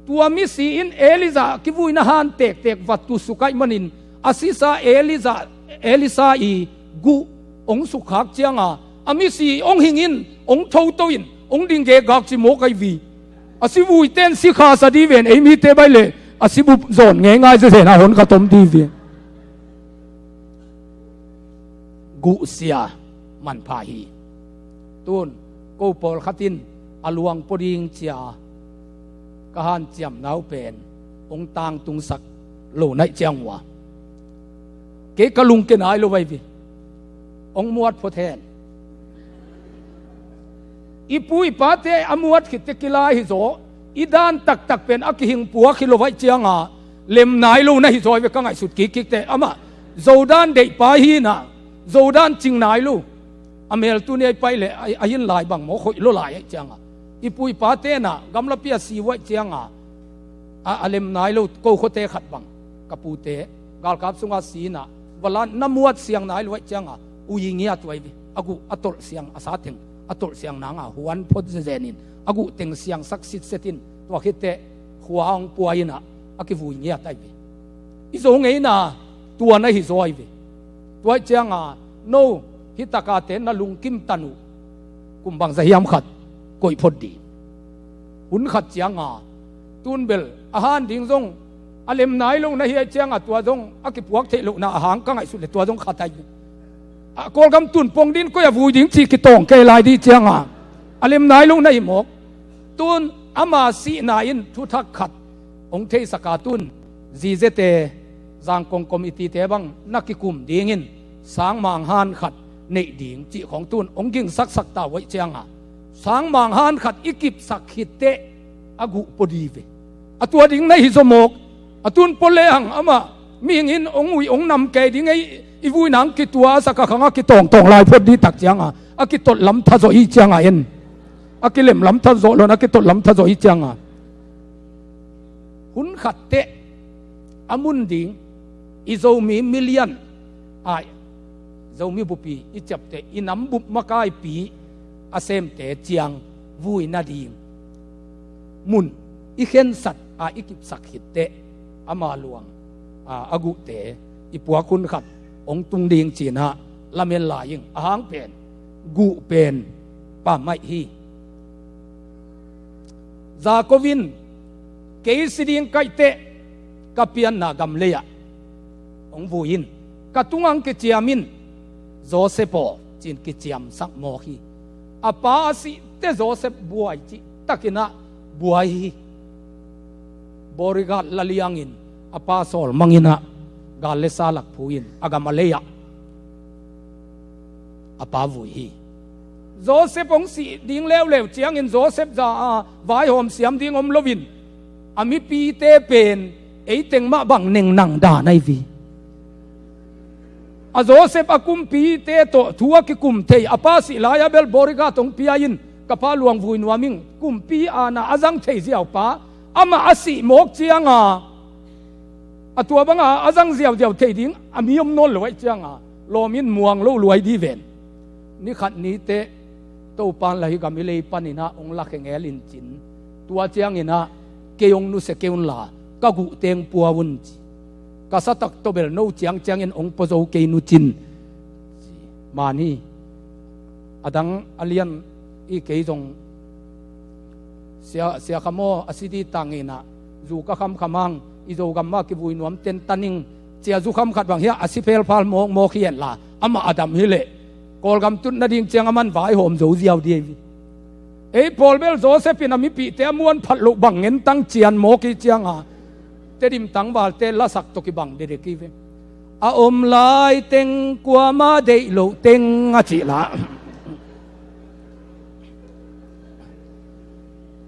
Tua misi in Elijah kivuina han tektek va tu sukaih manin a sisa Elijah, Elisha i guh ong sukkhak cianga a misi ong hingin ong thoto in ong ding gegak ci mawk ahi vi. A sivui ten sikha sa di ven ei mite baih le a sibup zawn ngeingai zezena hon khat om di ven. Guhsia manpha hi. Tun ko pawlkhat in a luang pua ding cia ka hanciamna uh pen ong tangtungsak lo naih ciang uh a kei ka lungke nai lo vai vi. Ong muat phot hen. I pu i pate a muat khit te kilai hi zaw. I dan taktak pen a kihing puak hi lo vaih cianga lem nai lo na hi zaw ve ka ngaihsut kikkik te. Amah Zodan deih pa hi na Zodan cing nai lo. A mel tuni ai pai le a hin lai bang maw khoih lo lai aih cianga i pu i pate na gamlapi a si vaih cianga a, a lem nai lo ko khuate khat bang ka pute galkap sunga si na vala na muat siang nai lo aih cianga ui ngiat vai ve. A guh a tolh siang a sa teng a tolh siang nanga huan phot zezen in a guh teng siangsak sitset in tua khit te khua ong pua in a a kivui ngiat ahi ve. I zo ngeina tua na hi zaw ahi ve. Tua aih cianga no hi taka te na lungkim tan uh kum bangza hiam khat koih phot di. Hun khat cianga tun bel a han ding zong a lem nai lo na hi aih cianga tua zong a kipuak theih lohna a hang ka ngaihsut le tua zong khat ahi ve. A Kawlgam tun pong din koih a vui ding ci kitawng kei lai di cianga a lem nai lo na hi mawk. Tun ama sihna in thuthak khat ong theisaka tun zizete Zangkong komitite bang na kikum dingin sangmang han khat neih ding cih khawng tun ong gingsaksak ta vaih cianga sangmang han khat i kipsak khit teh a guh pua di ve. A tua ding na hi zaw mawk. A tun pua le hang amah mihing in ong ui ong nam kei ding ei i vui nang kitua a saka khang a kitawngtawng lai phot di tak cianga a kitolh lam tha zawh hi cianga en. A kilem lam tha zawh lo na kitolh lam tha zawh hi cianga hun khat teh a mun ding i Zomi million ai Zomi bupi i ciapte i nam bup makaipi a semte ciang vui nading mun i khensat a i kipsak khit teh ama luang a, a guhte i puak hun khat ong tung ding cinah lamen lai ing a hang pen guh pen pammaih hi. Jakob in kei si ding kaih teh ka pianna gam lei-ah hong vui in ka tungah hong kiciam in Joseph aw ci-in kiciamsak mawk hi. A pa a sih teh Joseph buai cih takinah buai hi. Bodyguard la liangin a pa sawl manginah gal le sa lak phu in a gam a lei-ah a pa vui hi. Joseph hong sih ding leuleu ciangin Joseph za a vaihawm siam ding om loin a mipite pen eiteng mah bang neng nang dan ahi vi. A Joseph a kumpite tawh thu a kikum thei a pa sih lai-a bel bodyguard hong pia in ka pa luang vui nuam ing kumpi ana a zang thei ziau pa amah a sih mawk cianga a tua banga a zang ziauziau thei ding a mi om nawn lo aih cianga lawmin muang lo luai di ven. Ni khat ni teh Topan la hi gam i lei paninah hong la khengel in cin tua cianginah kei hong nusia kei unla ka guhteng pua un ci. Ka satak tawbel no ciangciangin hong pua zo kei nu cin ci. Man hi. A dang a lian i kei zong sia, sia kham aw a si di tanginah zu ka khamkham ang i Zogam mah kivui nuam ten taning cia zu kham khat bang hiah a si phelphal mawkmawk hi enla amah a dam hileh Kawlgam tut nading ciang a man vaihawm zo ziau di ei. Ei pawl bel Joseph in a mipihte a muan phat loh bang ngentang cian mawk hi cianga Tedim tangvalte lasak tawh kibang dedek hi ve. A om lai teng kuama deih loh teng a cih la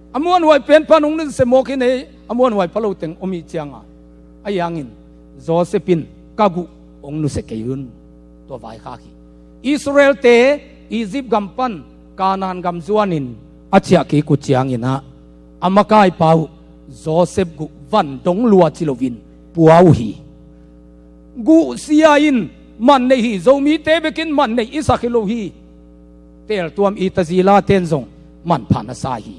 a muanhuai pen pan hong nusia mawk hi nei a muanhuai pha lo teng om hi cianga a hiangin Joseph in ka guh hong nusia kei un. tua vaikhak hi. Israelte Egypt gam pan Kanaan gam zuanin a ciah kik uh ciangin ah, a makaipa uh Joseph guh van dong lua ci loin pua uh hi. Guh sia in man nei hi, Zomite bekin man nei i sak hi lo hi. Teltuam i tazila ten zong manpha na sa hi.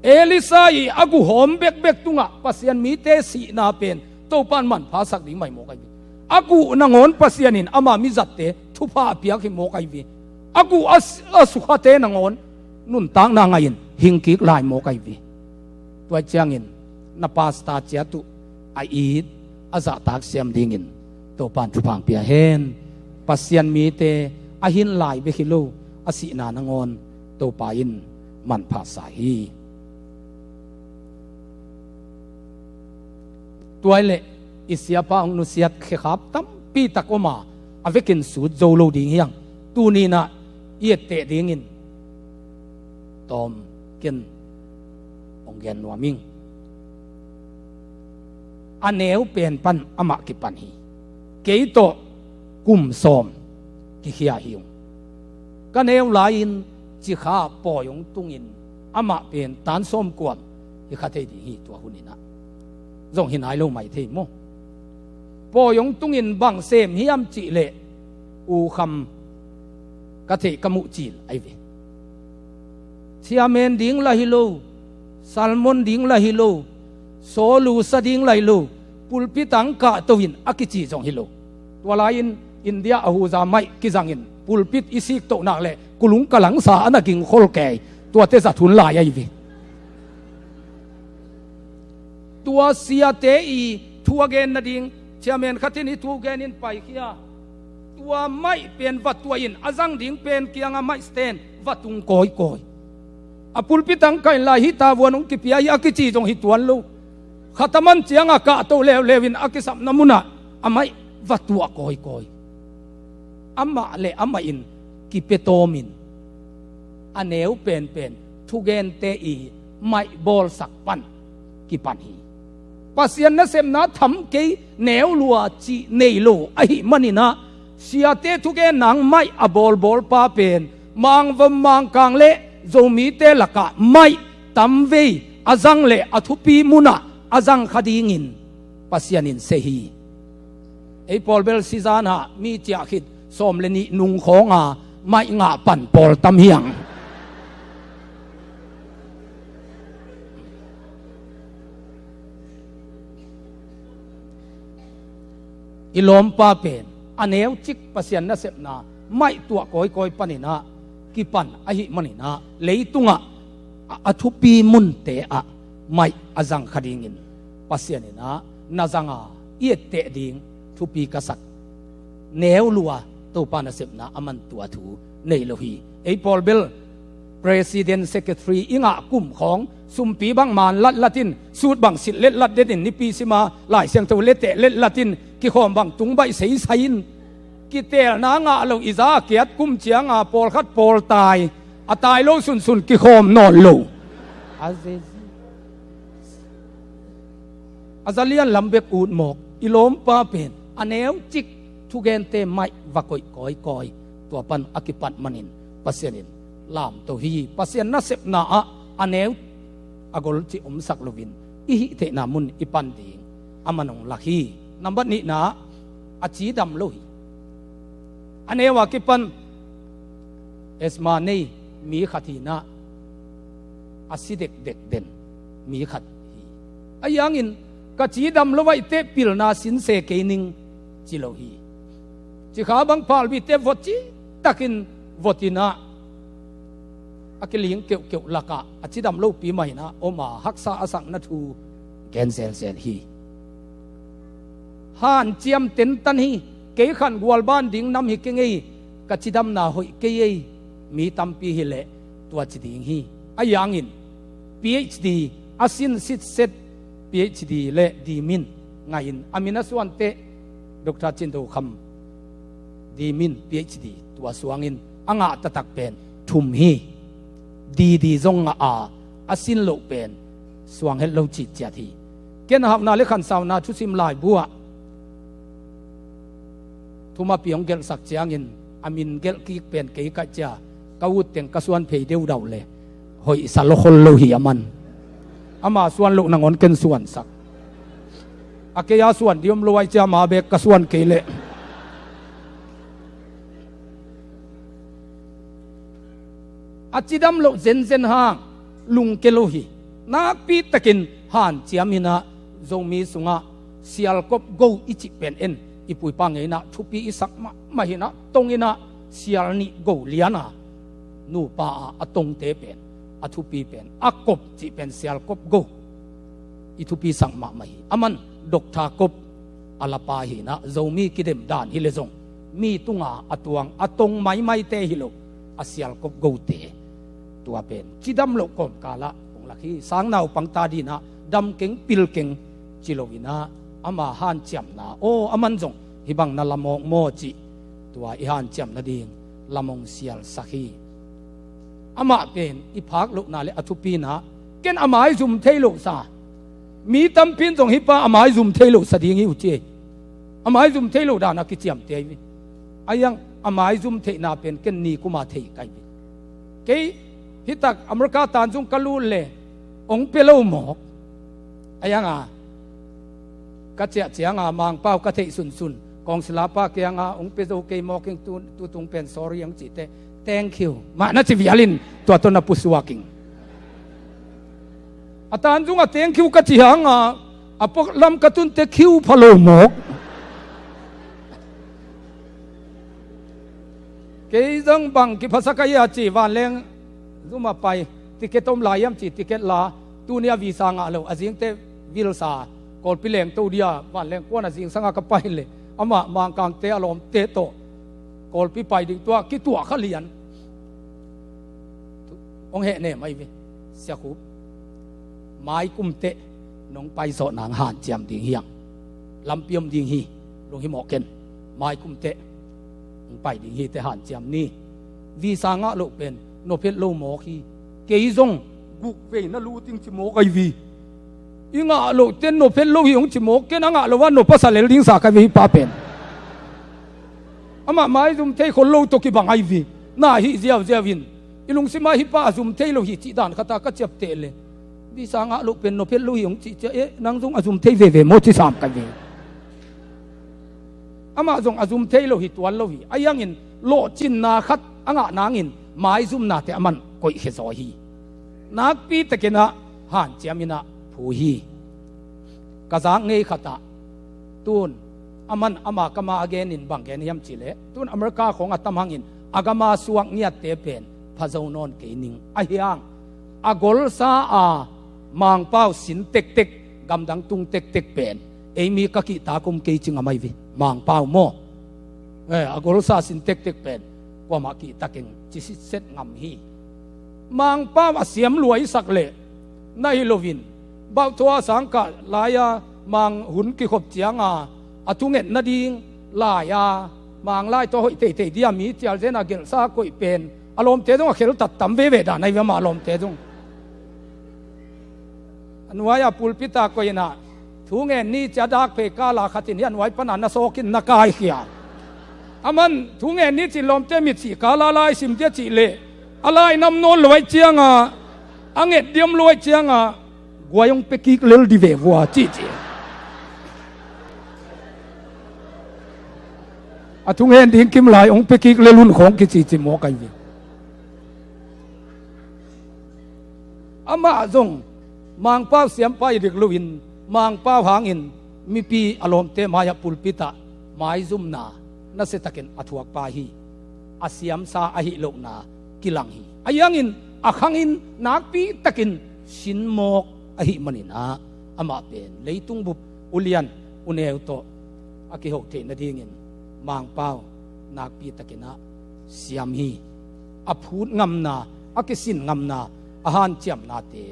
Elisha i a guh hawm bekbek tungah Pasian mite sihna pen Topan manpha sak ding mai mawk ahi ve. A guh nangawn Pasian in ama mizatte thupha a piak hi mawk ahi ve. A guh a, a sukhate nangawn nuntakna ngah in hing kik lai mawk ahi ve. Tua ciangin na pasta ciat uh a it a zahtak siam dingin Topan thupha pia hen. Pasian mite a hin lai bek hi lo, a sihna nangawn Topa in manpha sa hi. Tua hi leh i siapa hong nusiat khekhap tampi tak om a, a vekin sut zo lo ding hi hang. Tuni-in ah i etteh dingin tawm ken hong gen nuam ing. A neu pen pan amah kipan hi. Kei tawh kum sawm kikhia hi ung. Ka neu lai-in Cikha pawi hong tungin amah pen tan sawmkua hi kha thei ding hi tua hun-in ah. Zong hi nai lo mai thei maw? Pawi hong tungin bang sem hiam cih leh U Kham ka theih ka muh cil ahi ve. Chairman ding lah hi lo, sermon ding lah hi lo, sawlu sa ding lah hi lo, pulpit ah hong kahto in a kici zong hi lo. Tua lai-in India Ahuza mic kizangin pulpit i siktoh nak leh kulung kalangsa a na gingkhol kei, tuate zat hun lai ahi ve. Tua siate i thu a gen nading, chairman khat in i thu gen in paikhia. Tua mic pen va tuah in a zang ding pen kiangah mic stand va tung kawikawi. A pulpit ah hong kah in lai hi, tavuan hong kipia hi a kici zong hi tuan lo. Khataman ciangah kahto leuleu in a kisapna munah a mic va tuah kawikawi. Amah le amah in kipia tawmin a neu penpen thugente i mic bawlsak pan kipan hi. Pasian nasepna tham kei, neu lua cih nei lo ahih manin ah, siate thugen nang mic a bawlbawlpa pen Mangvom Mangkang le Zomite lakah mic tamvei a zang le a thupi munah a zang kha dingin Pasian in se hi. Ei pawl bel sizan ah mi ciah khit sawm le nih nung khawng a mic ngah pan pawl tam hi hang. I lawmpa pen a neu cik Pasian nasepna mic tuah kawikawi panin ah kipan ahih manin ah, leitungah a, a thupi munte ah mic a zang kha dingin Pasian in ah na zang a, i etteh ding thupi ka sak. Neu lua Topa nasepna a man tua thu nei lo hi. Ei pawl bel president, secretary i ngah kum khawng sumpi bang man latlat in, suit bang silh letlat den in, nipi sima Lai Siangtho leteh letlat in, kikhawm bang tung baih seisai in, kiteelna ngah lo i za a kiat kum cianga pawlkhat pawl tai, a tai lo sunsun kikhawm nawn lo. A zezi. A za lian lam bek ut mawk, i lawmpa pen a neu cik thugente mic va koih kawikawi, tua pan a kipat manin Pasian in lamto hi. Pasian nasepna ah a neu a gol cih omsak loin i hih theihna mun i pan ding a man hong lak hi. Nambat nihna, a cidam lo hi. A neu a kipan asthma nei mi khat hi-in ah, a si dekdek den mi khat hi. Ahi hangin ka cidam lo ahih teh pilna sin se kei ning ci lo hi. Cikha bang phalbite vot citakin vot in ah, a kiling keuhkeuh lakah a cidam lopi mah in ah om a, haksa a sakna thu gen zelzel hi. Hanciam tentan hi. Kei khan gualban ding nam hi keng ei, ka cidamna hoih kei ei, mi tampi hi leh tua ci ding hi. Ahi hangin PhD a sin sitset, PhD le dimin ngahin a min a suanteh Doctor Cin Do Kham, dimin PhD tua suangin a ngah taktak pen thum hi. Didi zong ngah a, a sin loh pen suang het lo citciat hi. Ken a hauhna le khansauna thusim laibu ah Thumapi hong gelhsak ciangin a min gelh kik pen kei kaih cia ka ut teng ka suan phei deudauh le hoihsa lo khol lo hi a man. Ama suan loh nangawn ken suansak. A kei a suan diom lo ai cia ma bek ka suan kei leh a cidam loh zenzen hang lungke lo hi. Nakpi takin hanciam inah Zomi sungah sialkop go i cih pen en i puipa ngeina thupi i sak mahmah inah tong inah sial nih go liana nupa a a tongte pen a thupi pen a kop cih pen sialkop go i thupi sak mahmah hi. A man Doctor Kop a lapa hinah Zomi kidem dan hi le zong mi tunga a tuang a tong maimaite hi lo a sialkop gote tua pen cidam loh kawmkalah hong lak hi. Sang naupang ta dinah dam keng pil keng ci lo inah ama hanciamna aw a man zong hih bang na lamawk maw cih tua i hanciam nading lamong sialsak hi. Amah pen i phak lohna le a thupina ken a maizum thei lo sa mi tampi in zong hih pa a maizum thei lo sa ding hi uh ci ei. A maizum thei lo dan a kiciamte ahi ve. A iang a maizum theihna pen ken ni kuma thei kai ve. Kei hitak America tanzung ka lut le ong pe lo mawk a ianga ka ciah cianga Mangpau ka theih sunsun kawngsila pa kianga ong pe zo kei mawk ing tu, tutung pen sorry ang cihte thank you mah na ci vialin tua tawh na pusuak ing. A tanzung a thank you ka ci hanga a pok lam ka tunte khiu pha lo mawk. Kei zong bang kiphasak ahi a ci vanleng zum a pai ticket om lai hiam ci ticket la tuni a visa ngah lo a zingte vilsa kawlpi lengto dia vanleng kuan a zingsanga ka pai le amah mangkangte a lawmte tawh kawlpi pai ding tua kituah kha lian. Hong heh nem ahi ve siakhup mai kumteh nong paizawh nang hanciam ding hiang lampi om ding hi. Lunghimawh ken mai kumteh nong pai ding hi te hanciam ni. Visa ngah loh pen nophet lo mawk hi. Kei zong guk vei na luting ci mawk ahi vi. I ngah loh ten nophet lo hi hong ci mawk ken a ngah lo a nopasa lel ding sa ka vei pa pen amah maizum thei khol lo tawh kibang ahi vi. Na hih ziauziau in i lungsimah hih pa a zum thei lo hi cih dan khata ka ciapteh le visa ngah loh pen nophet lo hi hong cih cia e nang zong a zum thei veve maw ci sam ka ve. Amah zong a zum thei lo hi tuan lo hi a iangin lawhcinna khat a ngah nangin maizumnate a man koihkhia zaw hi. Nakpi takinah hanciam inah phu hi. Ka zak ngei khatah tun a man ama kama a genin bang gen hiam cileh tun America khong a tamhangin a gama suak ngiatte pen phazo nawn kei ning a hiang a golsa a Mangpau sin tektek gamdang tung tektek pen eimi ka kihtak um kei ci ngam ahi ve. Mangpau maw? Eh, a golsa sin tektek pen kuamah kihtak ing ci sitset ngam hi. Mangpau a siam luaisak leh na hi loin bauhthua a sangkah lai-a mang hun kikhop cianga a thunget nading lai-a mang lai tawh hoih teitei dia mi cialzena gelhsa koih pen a lawmte zong a kheltat tam veve dan ahi ve amah a lawmte zong. A nuai-a pulpit a koih inah thu ngen ni cia dak phei kala khat in hi a nuai pana na sawkin na kaikhia. A man thu ngen ni cin lawmte mit sih kala lai sim dia cih leh a lai nam nawn luai cianga a nget diam luai cianga guai hong pekik lel di ve vua cih ci. A thu ngen ding kim lai hong pekik lel hun khawng kici ci mawk ahi ve. Amah zong Mangpau siampa i dik loin Mangpau hangin mipi a lawmte mai-ah pulpitah maizumna nasiatakin a thuakpa hi. A siamsa ahi lohna kilang hi. A iangin a khangin nakpi takin sinmawk ahi maninah amah pen leitung bup ulian uneu tawh a kihoh theih nadingin Mangpau nakpi takinah siam hi. A phut ngamna a kisin ngamna a hanciamnate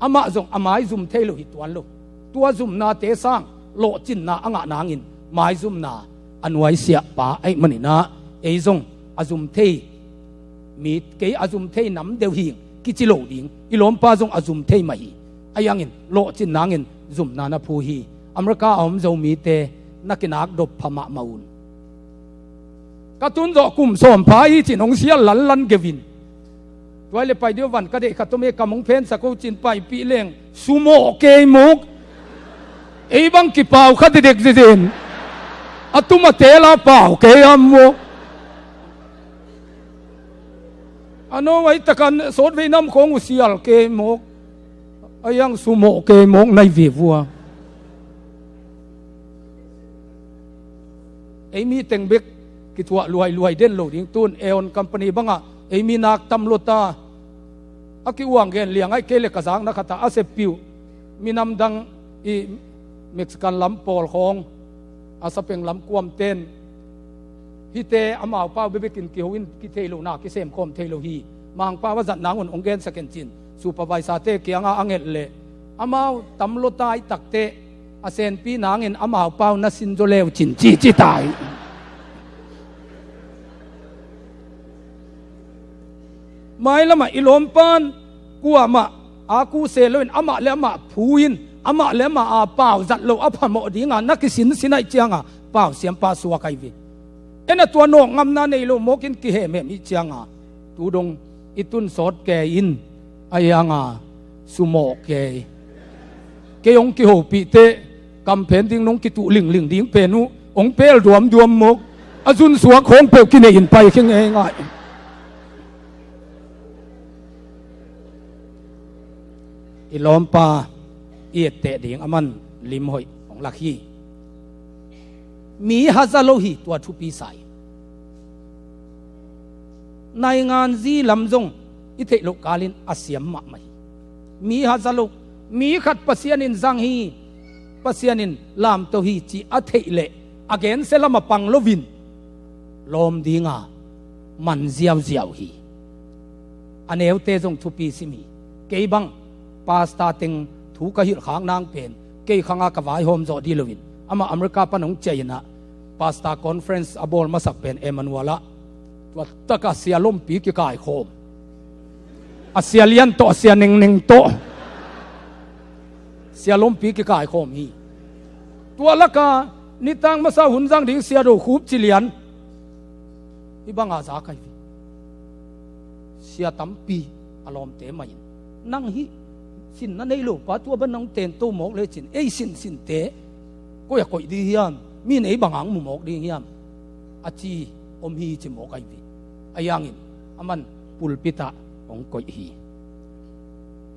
amah zong a maizum thei lo hi tuan lo. Tua zumnate sang lawhcinna a ngah nangin maizumna a nuaisiahpa ahi maninah ei zong a zum thei mi kei a zum thei nam deuh hing kici lo ding i lawmpa zong a zum thei mah hi. A iangin lawhcin nangin zumna na phu hi. America a om Zomite na kinak dop pha mahmah un. Ka tun zawh kum sawm pha hi cin hong sial lanlan gevin. Tuai le pai deuh van ka deih khat om e, kam hong phensak o cin paipih leng sumawh kei mawk. Ei bang kipau kha dedek zezen. A tum a tela pau kei am mawk. A no ai takan sawtvei nam khawng uh sial kei mawk. A iang sumawh kei mawk nai ve vua. Ei mi teng bek kithuah luailuai den lo ding tun Aeon company bangah ei mi nak tam lota. A ki-uang gen liang ai kei le ka zakna khatah a seppih uh minam dang i Mexican lam pawl khawng a sapeng lam kuamten hihte amau pau bebekin kiho in kithei lo na kisem khawm thei lo hi. Mangpau a zat nangun hong gensak en cin supervisor-te kianga a ngelh leh amau tam lota i takte a senpi nangin amau pau na sin zaw leu cin cici tai. Mailamah i lawmpan kuamah a kuse loin amah le amah phu in amah le amah a pau zat lo a phamawh dinga na kisinsin aih cianga pau siampa suak ai ve. Ena tua nawk ngamna nei lo mawkin kihemhem ih cianga tu dong i tun sawt kei in a ianga sumawh kei. Kei hong kihopih teh kamphen ding nong kituh lingling ding pen uh hong pel duamduam mawk. A zunsuak khawng peuh kinei in pai khe ngeingai. I lawmpa i etteh ding a man lim hoih hong lak hi. Mi haza lo hi tua thupi sa hi. Naingan zi lam zong i theih loh kalin a siam mahmah hi. Mi haza lo, mi khat Pasian in zang hi, Pasian in lamto hi ci a theih leh a gensia lam a pang loin lawm dinga man ziauziau hi. A neute zong thupi sim hi. Kei bang pasta teng thu ka hilh khak nang pen kei khanga ka vaihawm zawh dih loin amah America pan hong ciah inah pasta conference a bawl masak pen Emmanuel ah tua taka sia lompi kikaikhawm. A sia lian tawh a sia nengneng tawh sia lompi kikaikhawm hi. Tua laka nitang masa hun zang ding sia do khup ci lian hih banga za kai hi. Sia tampi a lawmte mah in nang hih sinna nei lo pa tua ban nang tento mawk lecin ei sinsinte koi a koih ding hiam? Mi nei banga hong mu mawk ding hiam? A ci om hi ci mawk ai ve. A iangin a man pulpit ah hong koih hi.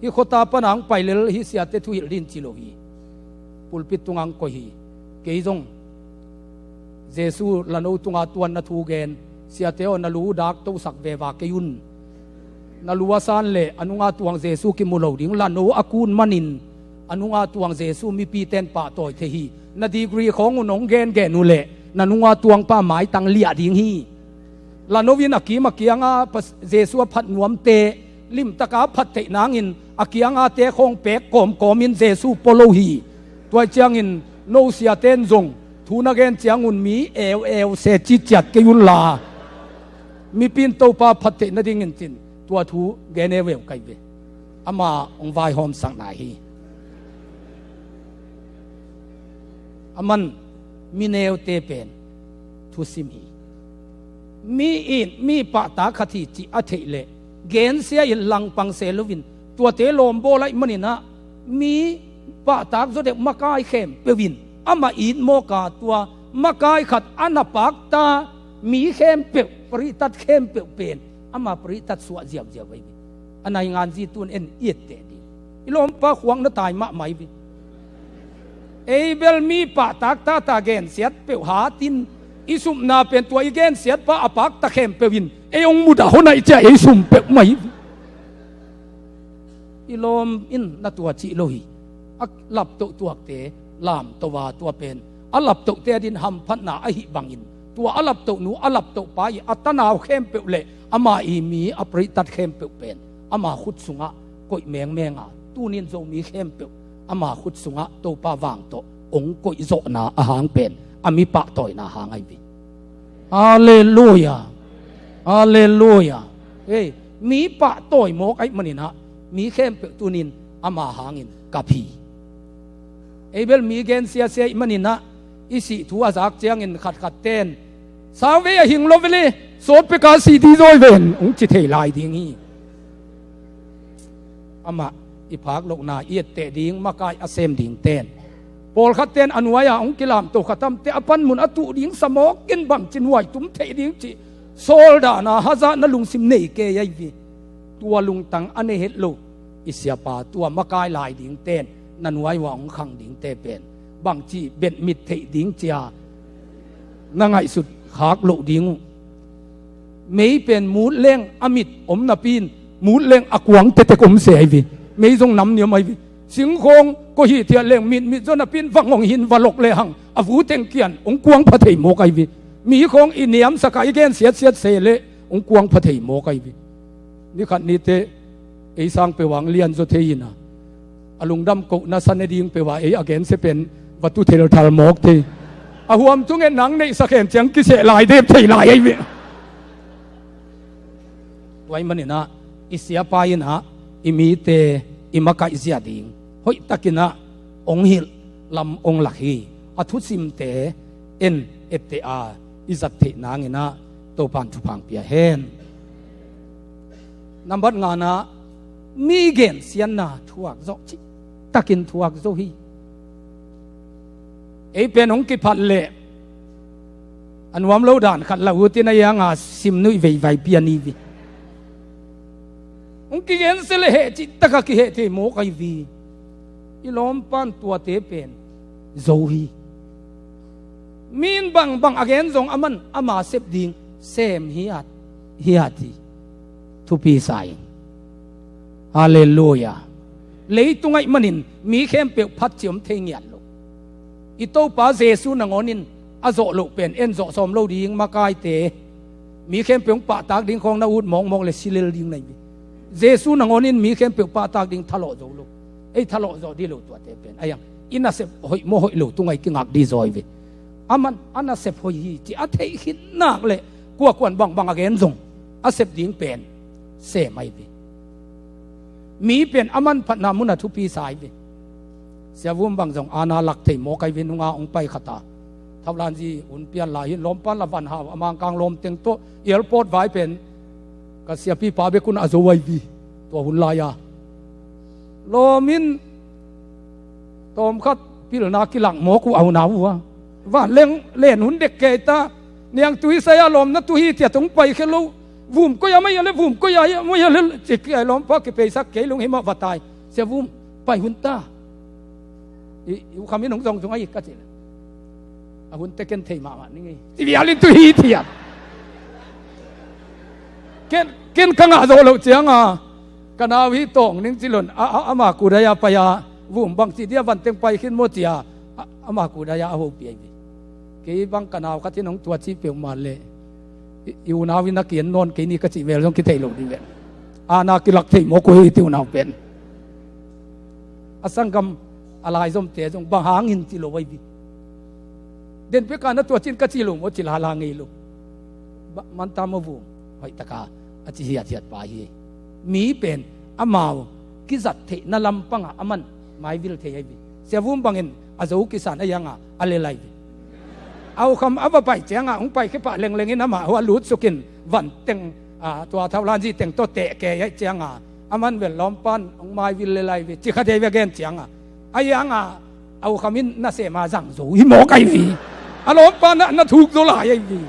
Hih khuata pana hong pai lel hih siate thuhilh din ci lo hi. Pulpit tunga hong koih hi. Kei zong Jesu lano tunga tuanna thu gen, siate aw na lu dak tosak veva kei un. Na lu a san le a nunga tuang Jesu kimu lo ding lano a kun manin a nunga tuang Jesu mipiten pahtawi thei hi. Na degree khawng un hong gengen uh leh na nunga tuangpa maitang liah ding hi. Lano in a kim a kianga Jesu a phat nuamte limtaka a phat theih nangin a kiangate khawng pek kawmkawmin Jesu pua lo hi. Tuai ciangin no siaten zong thu na gen ciangun mi eueu se ciciat kei unla mipi in Topa phat theih nadingin cin tua thu gen eueu kai ve. Ama hong vaihawmsak nai hi. A man mi neute pen thusim hi. Mi in mi pahtak khat hi cih a theih leh gensia in langpang se loin tuate lawmbawl aih maninah mi pahtak zawdeuh makai khempeuh in amah it mawka tua makai khat a na pakta mi khempeuh paritat khempeuh pen ama paritat suah ziauziau ahi. A naingan zi tun en i etteh ding i lawmpa khuang na tai mahmah hi. Ei bel mi pahtak tata gensiat peuh hatin i sumna pen tua i gensiat pa a pakta khempeuh in ei hong mudah hona i cia ei sum peuh mah hi. I lawm in na tua cih lo hi. A laptoh tuakte lamtoa tua pen a laptohte adin hamphatna ahi bangin tua a laptoh nu a laptoh pa i a tanau khempeuh le ama i mi a paritat khempeuh pen ama khut sungah koih mengmenga tunin Zomi khempeuh ama khut sungah Topa vang tawh hong koih zawhna ahang pen a mi pahtawina hang ahi ve. Halleluia. Halleluia. Hei, mi pahtawi mawk aih maninah mi khempeuh tunin ama hangin kap hi. Ei bel mi gensiasia ih maninah i sih thu a zak ciangin khatkhat ten Sauvei a hing lo vele, sawtpeka si di zawi ven, hong ci thei lai ding hi. Amah i phak lohna i etteh ding, makai a sem ding ten, pawlkhat ten a nuai-ah hong kilamto khatam te a panmun a tuh ding sa mawk in bangci nuai tum theih ding cih sawl dahna hazatna lungsim nei kei ahi vi. Tua lungtang a nei het lo i siapa, tua makai lai ding ten na nuai-ah hong khang ding te pen bangci betmit theih ding cia na ngaihsut khak loh ding uh. Mei pen mut leng a mit om napi in, mut leng a kuang tetek om se ahi vi. Mei zong nam niam ahi vi. Singkhawng koi hi thiat leng mit, mit zaw napi in va ngong hin va lok lehang a vu teng kian hong kuang pha thei mawk ahi vi. Mi khawng i niamsak a i gen siatsiat se leh hong kuang pha thei mawk ahi vi. Ni khat ni te ei sang peuh ah hong lian zaw thei hi na, a lungdam kohna sa ne ding peuh ah ei a gensia pen va tu thelthal mawk thei. A huam thungen nang neihsak hen ciang kiseh lai dep thei lai ahi ve. Tua ahih manin ah i siapa in ah i mite i makaih zia ding hoihtakin ah hong hilh lam hong lak hi. A thusimte en etteh a i zat theih nangin ah Topa'n thupha hong pia hen. Nambat ngana, mi gensiatna thuak zawh cihtakin thuak zo hi. Ei pen hong kiphat leh a nuam lo dan khat la utin a ianga sim nuih veivai pian hi vi. Hong kigensia leh heh cihtak a kiheh thei mawk ahi vi. I lawmpa'n tuate pen zo hi. Mi in bangbang a gen zong aman ama sep ding sem hi at, hi at hi. Thupi sa ing. Halleluiah. Leitung ahih manin mi khempeuh phat ciom thei ngiat lo. I Topa Jesu nangawn in a zawh loh pen en zawh sawm lo ding makaite, mi khempeuh hong pahtak ding khawng na ut mawkmawk leh si lel ding na hi. Jesu nangawn in mi khempeuh pahtak ding thalawh zo lo. Ei thalawh zawh dih lo tuate pen a iang i nasep hoih maw hoih lo tungah i kingak dih zaw hi ve. Aman a nasep hoih hi ci a theih khit nak leh kuakuan bangbang a gen zong a sep ding pen sem ahi ve. Mi pen a manphatna munah thupi sa ahi ve. Sia Vum bang zong aana lak thei mawk ahi ve, nunga hong pai khat a. Thaulanzi hun pian lai hi, lawmpa'n la van hau a, Mangkang lawm teng tawh airport vai pen ka siapipa bek un a zo ahi ve. Tua hun lai-a lawm in tawmkhat pilna kilak mawk uh a unau uh a. Vanleng len hun dek kei ta, niangtui sai-a lawmna tu hi tiah tong pai khe lo. Vum koi a mai a le, vum koi a mai a le, ci kei lawmpa kipeisak kei lunghimah va tai. Sia Vum, pai hun ta. I, i ukham in hong zong zong ahi ka ci le, a hun te ken thei mahmah ning ei. Ci vial in tu hi thiam. Ken, ken ka ngah zawh loh cianga ka nau hi tawng ning ci lon a, a, ama kudai-a pai-a, Vum bang ci dia vanteng pai khin maw cia, a, ama kudai-a a hopih ahi ve. Kei bang ka nau khat in hong tua ci peuhmah leh i, i unau in a ki-en nawn kei ni ka cih vel zong kithei lo ding ve. Aana kilak thei mawk uh hi ti unau pen. A sanggam a laizomte zong bang hangin ci lo ahi ve. Den peka na tua cin ka ci lo maw ci lala ngei lo. Ba, manta maw Vum, hoihtaka a ci hiathiat pa hi. Mi pen amau kizat theihna lampangah aman maivil thei ahi ve. Sia Vum bangin a zo kisan a ianga a lel ahi ve. A ukham a va pai cianga hong pai khepah lenglengin amah hua lutsukin vanteng, a, tua thaulanzi teng tawh tehkei ahi cianga aman vel lawmpa'n hong maivil lel ahi ve. Cikha dei ve gen cianga a ianga a ukham in nasema zang zo hi mawk ahi ve. A lawmpa'n na, na thuk zo lai ahi ve.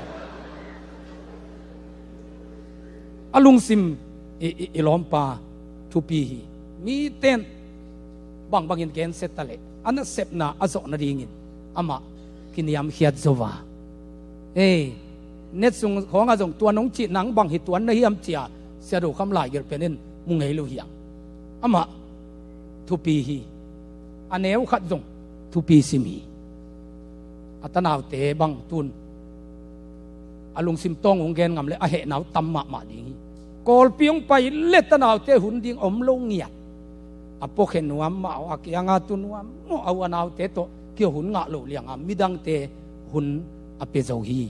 A lungsim i, i, i lawmpa thupi hi. Miten bangbangin gensia ta leh a nasepna a zawh nadingin amah kiniamkhiat zo a. Ei, net sung khawngah zong tuan hong cih nang bang hi tuan na hiam cia Sia Do Kham Lai Gil pen in mu ngei lo hiam. Amah thupi hi. A neu khat zong thupi sim hi. A tanaute bang tun a lungsim tawng hong gen ngam leh a hehnau tam mahmah ding hi. Kawlpi hong pai leh tanaute hun ding om lo ngiat. A puakhen nuam mah aw, a kianga tu nuam maw, a u a naute tawh kia hun ngah lo lianga midangte hun a pia zo hi.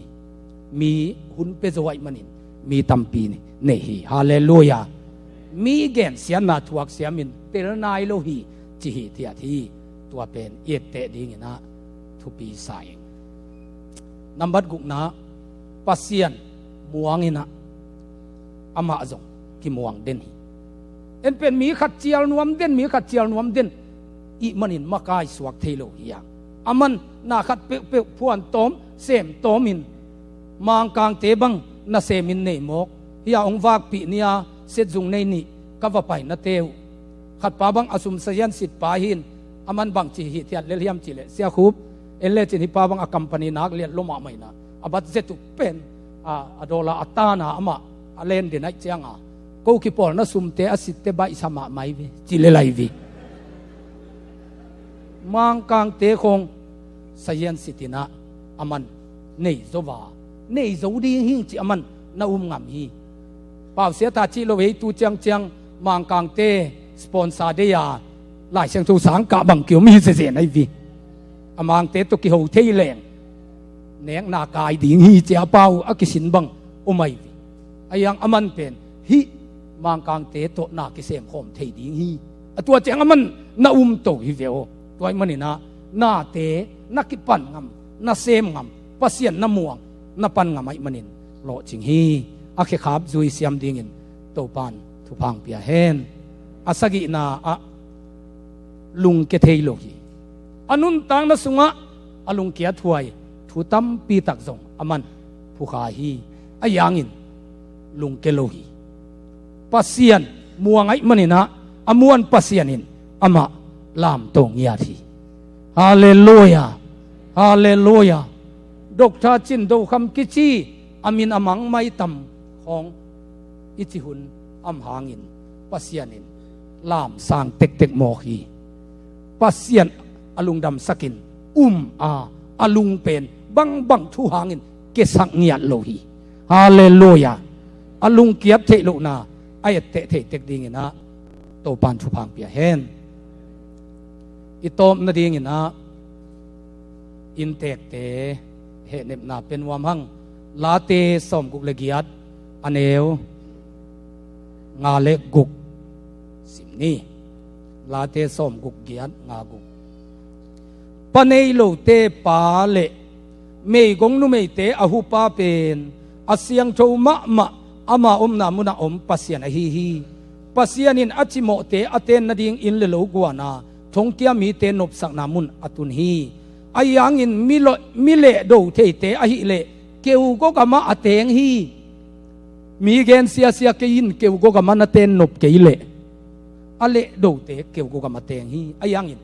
Mi hun pia zo ahih manin mi tampi nei hi. Halleluiah. Mi gensiatna thuak siamin tel nai lo hi ci hithiat hi. Tua pen i etteh dinginah thupi sa ing. Nambat gukna, Pasian muang inah amah zong kimuang den hi. En pen mi khat cial nuam den, mi khat cial nuam den ih manin makai suak thei lo hi a. Aman na khat peuhpeuh phuan tawm, sem tawm in Mangkangte bang na semin nei mawk hi a, hong vakpih ni a, setzung nei nih ka va pai na teu. Khatpa bang a sum sazian sit pa hi in, aman bangci hi thiat lel hiam cih leh, Sia Khup, en lecin hih pa bang a company nak liat lo mahmah inah, a bat zet uh pen a, a dollar a tana amah a len den aih cianga, ko kipawlna sumte a sitte baihsa mahmah hi ve, ci lel ahi ve. Mangkangte khong sazian sit inah aman nei zo va, nei zo ding hi ci aman na um ngam hi. Pausia ta cih lo ei, tu ciangciang Mangkangte sponsor dei a Lai Siangtho sang kah bang kiom hi zezen ahi ve. A Mangte tawh kiho thei leng nekna kai ding hi cia pau a kisin bang om ahi ve. Ahi hang aman pen hih Mangkangte tawh na kisem khawm thei ding hi. A tua ciang aman na um to hi ve aw. Tua ih maninah nate na kipan ngam, na sem ngam, Pasian na muang, na pan ngam aih manin lawhcing hi. A khekhap zui siam dingin Topan thupha hong pia hen. A sagihna ah lungkia thei lo hi. A nuntakna sungah a lungkiat huai thu tampi tak zong aman phukha hi. Ahi hangin lungkia lo hi. Pasian muang aih maninah a muan Pasian in amah lamto ngiat hi. Halleluia. Halleluia. Doctor Cin Do Kham kici a min a mang maitam khawng i cih hun a om hangin Pasian in lamsang tektek mawk hi. Pasian a lungdamsakin um a, a lungpen bangbang thu hangin kiasak ngiat lo hi. Halleluia. A lungkiat theih lohna a etteh theih tek dinginah Topan thupha hong pia hen. I tawp nadinginah inntekte hehnepna pia nuam hang. Late sawmguk le giat, a neu nga le guk sim ni. Late sawmguk giat, nga guk. Pa nei lote pa le meigong numeite a hupa pen a siangtho mahmah ama omna munah om Pasian ahi hi. Pasian in a cimawhte a ten nading inn le lo guana thongkia mite nopsakna mun a tun hi. Ahi hangin mi lo-, mi lehdo theite ahileh keugaw gamah a teng hi. Mi gen siasia kei in keugaw gamah na ten nop kei leh a lehdote keugaw gamah teng hi. Ahi hangin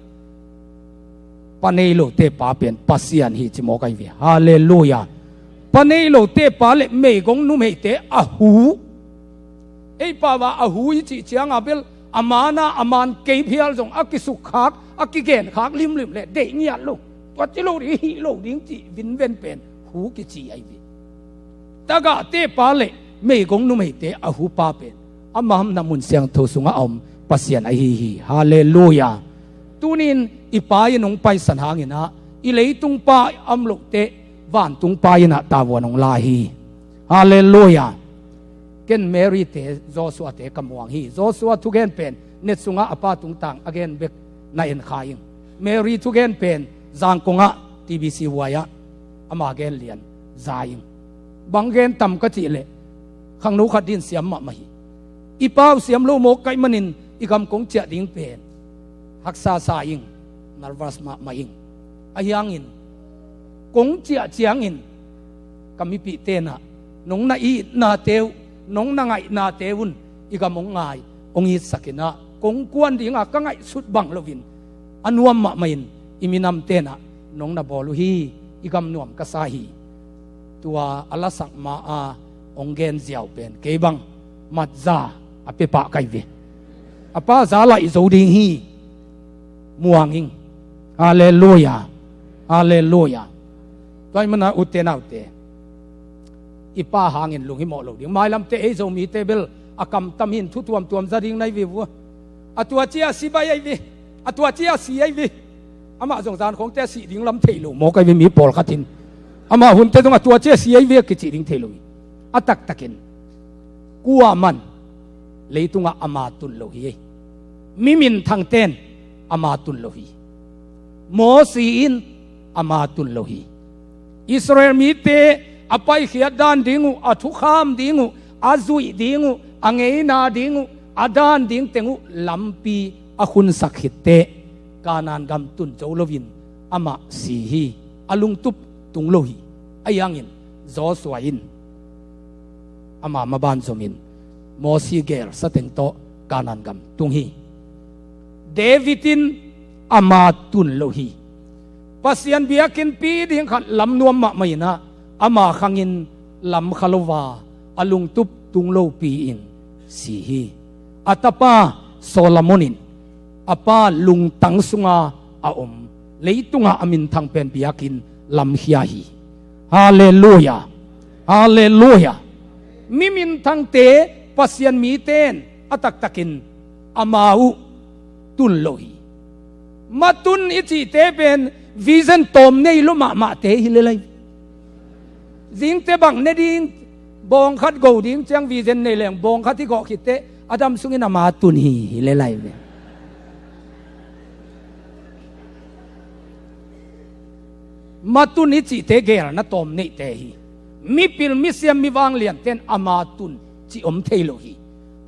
pa nei lote pa pen Pasian hi ci mawk ahi ve. Halleluia. Pa nei lote pa le meigong numeite a hu. Ei pau a a hu i cih cianga bel a mana a man kei phial zong a kisukkhak, a kigenkhak limlim le deih ngiat lo. Tua ci lo ding, hih lo ding cih vinven pen hu kici ahi ve. Tagahte pa le meigong numeite a hupa pen ama omna mun siangtho sungah a om Pasian ahi hi. Halleluia. Tunin i pa in hong paisan hanginah i leitung pa a om lohteh vantung pa innah tavuan hong la hi. Halleluia. Ken Mary te, Joshua te ka muang hi. Joshua thugen pen net sungah a pa tungtang a gen bek na en kha ing. Mary thugen pen Zangkongah T B C huai-ah ama gen lian za ing. Bang gen tam ka cih leh khangno khat din siam mahmah hi. I pau siam lo mawk ka hih manin i gam kong ciah ding pen haksa sa ing, nervous mahmah ing. Ahi hangin kong ciah ciangin ka mipih tenah nong na itnate uh, nong na ngaihnate un i gam hong ngai, hong itsakinah kong kuan dinga ka ngaihsut bang loin a nuam mahmah in i minam tenah nong na bawl uh hi. I gam nuam ka sa hi. Tua a lasak ma-a hong gen ziau pen kei bang matza a pia pah ka hi ve. A pa za laih zo ding hi. Muang ing. Halleluia. Halleluia. Tua ih mana ute naute, i pa hangin lunghimawh lo ding. Mailamte ei Zomite bel a kamtam hin thu tuamtuam za ding na hi ve vua. A tua cia sibai ahi ve. A tua cia si ahi ve. Amah zong zan khawngte a sih ding lam thei lo mawk ahi ve mi pawlkhat in. Amah hunte zong a tua cia si ahi ve a kicih ding thei lo hi. A taktakin kuaman leitungah ama tun lo hi. Mi minthangten ama tun lo hi. Mosi in ama tun lo hi. Israel mite a paikhiat dan ding uh, a thukham ding uh, a zuih ding uh, a ngeina ding uh, a dan ding teng uh lampi a khunsak khitteh Kanaan gam tun zo loin amah si hi. A lungtup tung lo hi. Ahi hangin Joshua in ama maban zomin Mosi gel sateng tawh Kanaan gam tung hi. David in ama tun lo hi. Pasian biakinnpi ding khat lam nuam mahmah inah ama khangin lam kha lo a, a lungtup tung lopi-in si hi. A tapa Solomon in a pa lungtang sunga a om, leitungah a minthang pen biakinn lamkhia hi. Halleluia. Halleluia. Mi minthangte, Pasian mite in a taktakin ama uh tun lo hi. Ma tun i cihte pen vision tawm nei lo mahmahte hi lel ai. Zingte bang ne ding, bawng khat go ding ciang vision nei leng bawng khat i gawh khitteh a dam sungin ama tun hi, hi lel ai ve. Ma tun i cihte gelna tawm neihte hi. Mipil, misiam, mi vanglianten ama tun cih om thei lo hi.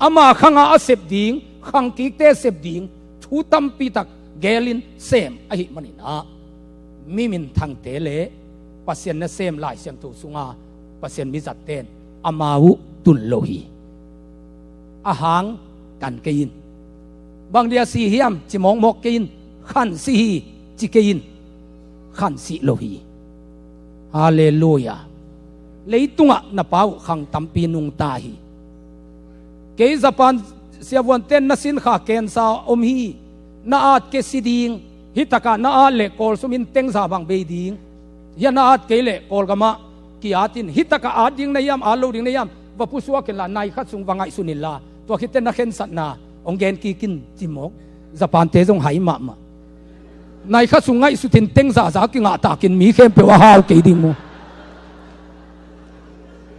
Ama khanga a sep ding, khangkikte sep ding thu tampi tak gelin sem ahih maninah mi minthangte le Pasian nasem Lai Siangtho sunga Pasian mizatten ama uh tun lo hi. A hang kan kei in. Bang dia si hiam ci mawkmawk kei in. Khansih hi ci kei in. Khansih lo hi. Halleluia. Leitungah na pa uh khang tampi nungta hi. Kei Japan siavuanten na sinkha kensa om hi. Na at kei si ding. Hih takah na at leh Kawlsumin tengza bang bei ding. Hia na at kei leh Kawlgamah ki-at in, hih takah at ding na hiam, at lo ding na hiam, va pusuak inla, nai khat sung va ngaihsun inla, tua khitteh na khensatna hong gen kik in ci mawk. Japante zong hai mahmah. Nai khat sung ngaihsut in tengza za kingah takin mi khempeuh a hau kei ding maw.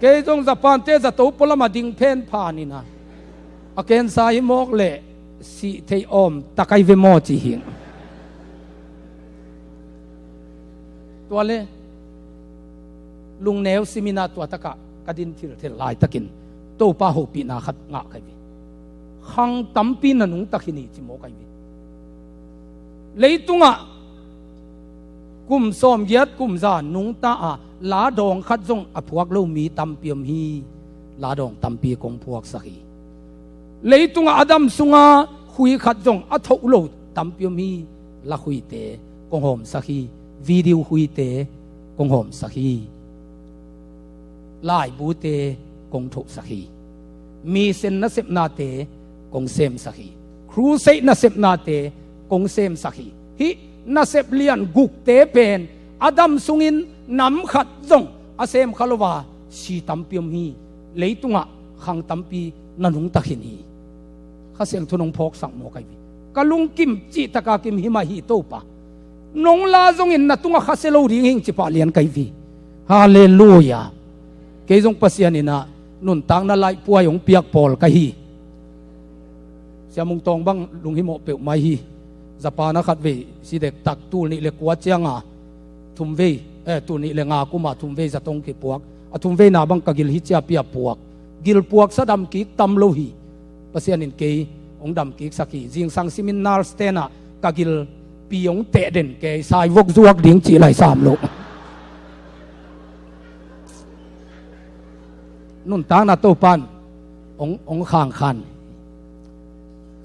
Kei zong Japante zato pualam a ding phen phan inah, a kensa hi mawk leh sih theih awm tak ai ve maw ci hi. Tua le lungneu simin ah tua takah ka din thilthel laitakin Topa hopihna khat ngah ka hi ve. Khang tampi na nungta khin hi ci mawk ka hi ve. Leitungah kum sawmgiat kum za nungta a, la dawng khat zong a phuak lo mi tampi om hi. La dawng tampi kong phuaksak hi. Leitungah a dam sunga khui khat zong a thoh lo tampi om hi. Lakhuite kong hawmsak hi. Video khuite kong hawmsak hi. Laibute kong thohsak hi. Mission nasepnate kong semsak hi. Crusade nasepnate kong semsak hi. Hih nasep lian gukte pen a dam sungin nam khat zong a sem kha lo a, si tampi om hi. Leitungah khang tampi na nungta khin hi. Kha Siangtho in hong phawksak maw ka hi ve. Ka lungkim cih taka kim hi mah hi Topa. Nong la zongin na tungah khasia lo ding hing ci pah lian ka hi ve. Halleluia. Kei zong Pasian in ah nuntakna laihpuai hong piak pawl ka hi. Sia Mung Tawng bang lunghimawh peuhmah hi. Japan ah khatvei si dektak, tul nih le kua cianga thumvei, eh, tul nih le nga kuma thumvei zato hong kipuak. A thumveina bang ka gil hi ciapi a puak. Gil puaksa dam kik tam lo hi. Pasian in kei hong dam kiksak hi. Zingsang simin nurse ten ah ka gilpi hong teh den kei, saivok zuak ding cih lai sam lo. Nuntakna Topa in hong, hong khangkhan.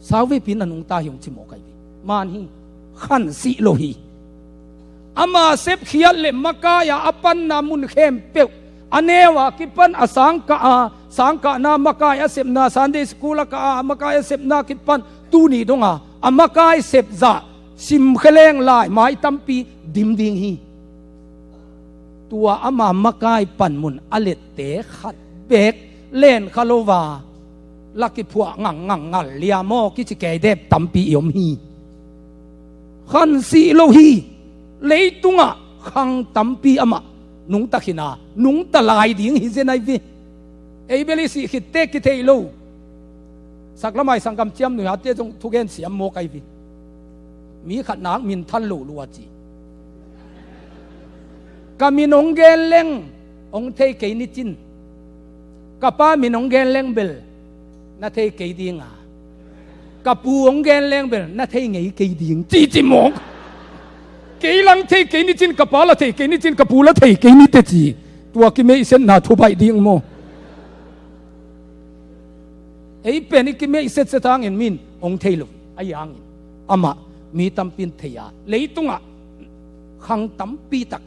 Sauveipi na nungta hi hong ci maw ka hi ve. Man hi, khansih lo hi. Ama sepkhiat le makai-a a panna mun khempeuh, a neu a kipan a sangkah a, sangkahna makai a sepna, Sunday school a kah a makai a sepna kipan tuni donga a makai sepzah simkheleng lai mai tampi dim ding hi. Tua ama makai panmun a lette khat beek len kha lo va, la kiphuah ngangngang ngal liam aw kici kei dep tampi i om hi. Khansih lo hi. Leitungah khang tampi amah nungta khin a, nungta lai ding hi zen ai ve. Ei bel i sih khitte kithei lo. Saklamai sanggam ciam nuihate zong thugen siam maw ka hi ve. Mi khat nak min than lo lua ci. Ka min hong gen leng Hong thei kei ni cin, ka pa min hong gen leng bel na thei kei ding a, ka pu hong gen leng bel na thei ngei kei ding, ci ci mawk. Kei lang thei kei ni cin, ka pa la thei kei ni cin, ka pu la thei kei ni te ci. Tua kimeihsetna thubaih ding maw? Ei pen i kimeihsetset hangin min hong thei lo. Ahi hangin amah mi tampi in thei a, leitungah khang tampi tak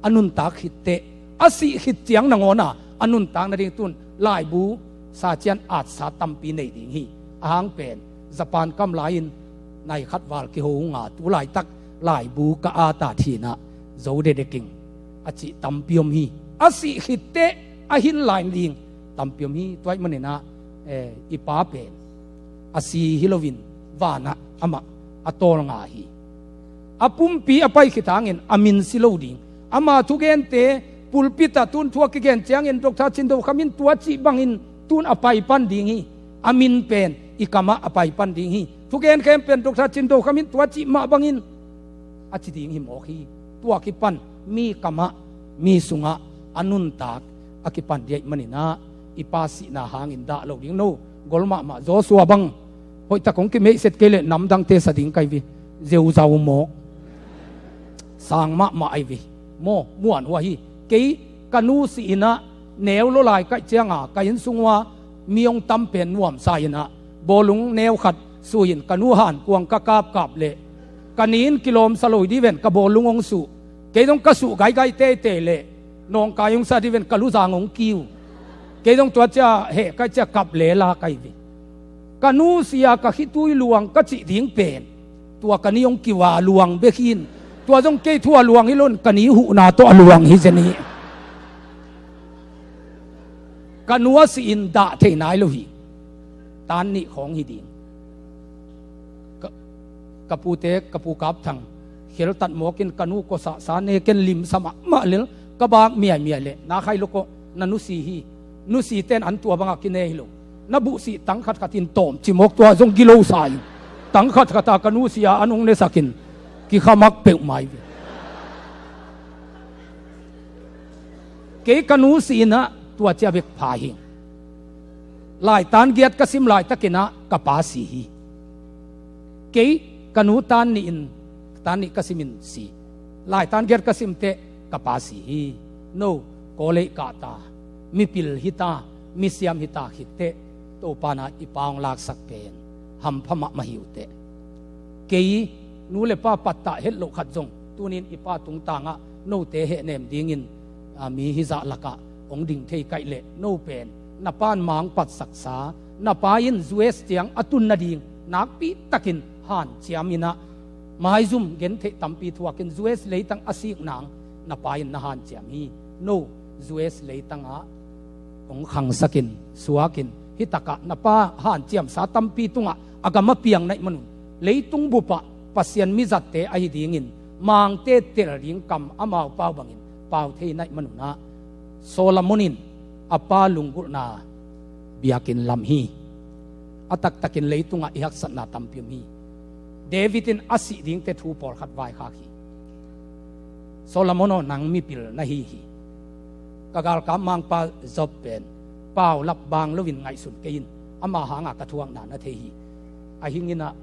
a nuntak khit teh, a sih khit ciang nangawn a a nuntak nading tun laibu sa cian atsa tampi nei ding hi. Ahang pen Japan kam lai-in nai khat val kiho hunga, tu laitak laibu ka at a thin ah zo dedek ing a cih tampi om hi. A sih khit teh a hin lai ding tampi om hi. Tua ahih manin ah, eh, i pa pen a si hi loin vanah amah a tawlnga hi. A pumpi a pai khit hangin a min si lo ding. Ama thugente pulpit ah tun thu a kigen ciangin Doctor Cin Do Kham in tua cih bangin tun a pai pan ding hi. A min pen i kamah a pai pan ding hi. Thugen khempeuh Doctor Cin Do Kham in tua cih mah bangin a ci ding hi mawk hi. Tua kipan mi kamah, mi sungah a nuntak a kipan ding ahih manin ah i pa sihna hangin dah lo ding. No gol mahmah, Joshua bang hoihtak hong kimeihset kei leh namdangte sa ding ka hi ve. Zeuzau mawk, sang mahmah ahi ve. Maw, muanhuai hi. Kei ka nu si-in ah neu lua lai ka hih cianga ka inn sung uah mi hong tam pen nuamsa in ah bawlung neu khat sui-in ka nu hankuang ka kapkap leh ka ni in kilawmsa lo hi ding ven, ka bawlung hong suh. Kei zong ka suh gaigai teitei leh nawngkai hong sa ding ven, ka luzang hong kiu. Kei zong tua ciah heh ka hih ciah kap lela ka hi ve. Ka nu si-a ka khitui luang ka cih ding pen tua ka ni hong kiu a luang bek hi in, tua zong kei thu a luang hi lo in ka ni huhna tawh a luang hi zen hi. Ka nu a si-in dah thei nai lo hi. Tan nih khawng hi ding. Ka, ka pute, ka pu Kap Thang kheltat mawk in ka nu kosah sa ne ken limsa mahmah lel, ka bak miaimiai leh na khai lo kawh, na nu si hi. Nu si ten an tua bangah kine hi lo. Na buhsih tang khatkhat in tawm ci mawk, tua zong gilo sa in. Tang khatkhat a ka nu si-a an hong nesak in kikhamak peuhmah hi ve. Kei ka nu si-in ah tua ciah bek pha hi. Laitan giat ka sim laitakin ah ka pa si hi. Kei ka nu tan nih in, tan nih ka simin si. Laitan giat ka sim teh ka pa si hi. No, kawlei kahta, mipil hita, misiam hita khit teh Topa in ah i pa hong laksak pen hampha mahmah hi uh teh. Kei nu le pa pattah het loh khat zong tunin i pa tungtangah note hehnem dingin, a, mi hizah lakah hong ding thei ka hih leh no pen na pa in mang patsaksa, na pa in U S ciang a tun nading nakpi takin hanciam in ah, maizum gentheih tampi thuakin U S leitang a sik nang na pa in na hanciam hi. No, U S leitangah hong khangsakin, suakin, hih takah na pa hanciamsa tampi tungah a gam a piang na hih manun, leitung bupah Pasian mizatte ahi dingin mangte tel ding kam amau pau bangin pau thei na hih manun ah, Solomon in a pa lunggulhna biakinn lam hi. A taktakin leitungah i haksatna tampi om hi. David in a sih dingte thu pawlkhat vaikhak hi. Solomon aw, nang mipil na hi hi. Ka galkap mangpa Job pen paulap bang loin ngaihsun kei in, ama hanga ka thuakna na thei hi. A hing in ah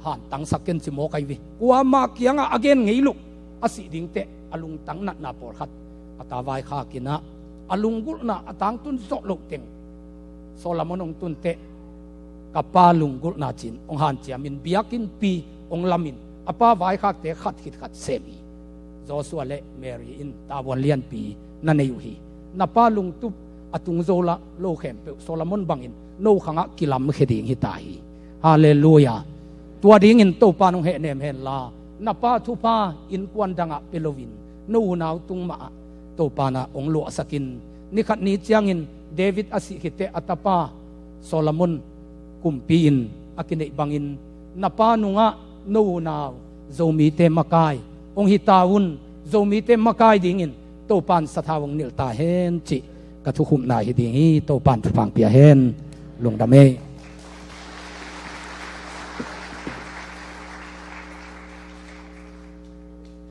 hantangsak ken ci mawk ahi ve. Kuamah kiangah a gen ngei loh a sih dingte a lungtang natna pawlkhat a ta vaikhak in ah, a lunggulhna a tangtun zawh loh teng Solomon hong tun teh ka pa lunggulhna ci-in hong hanciamin biakinnpi hong lamin a pa vaikhakte khat khit khat sem hi. Joshua le Mary in tavuan lianpi na nei uh hi. Na pa lungtup a tung zo la lo khempeuh Solomon bangin no khangah kilamkhia ding hita hi. Halleluiah. Tua dingin Topa in hong hehnem henla, na pa thupha innkuan dangah pia loin no unau tung mahah Topa in ah hong luahsak in. Nikhat ni ciangin David a sih khit teh a tapa Solomon kumpi in a kineih bangin na pa nungah no unau Zomite makai hong hi ta un. Zomite makai dingin Topa in sathau hong nilh ta hen cih ka thukhupna hi ding hi. Topa in thupha hong pia hen. Lungdam ei.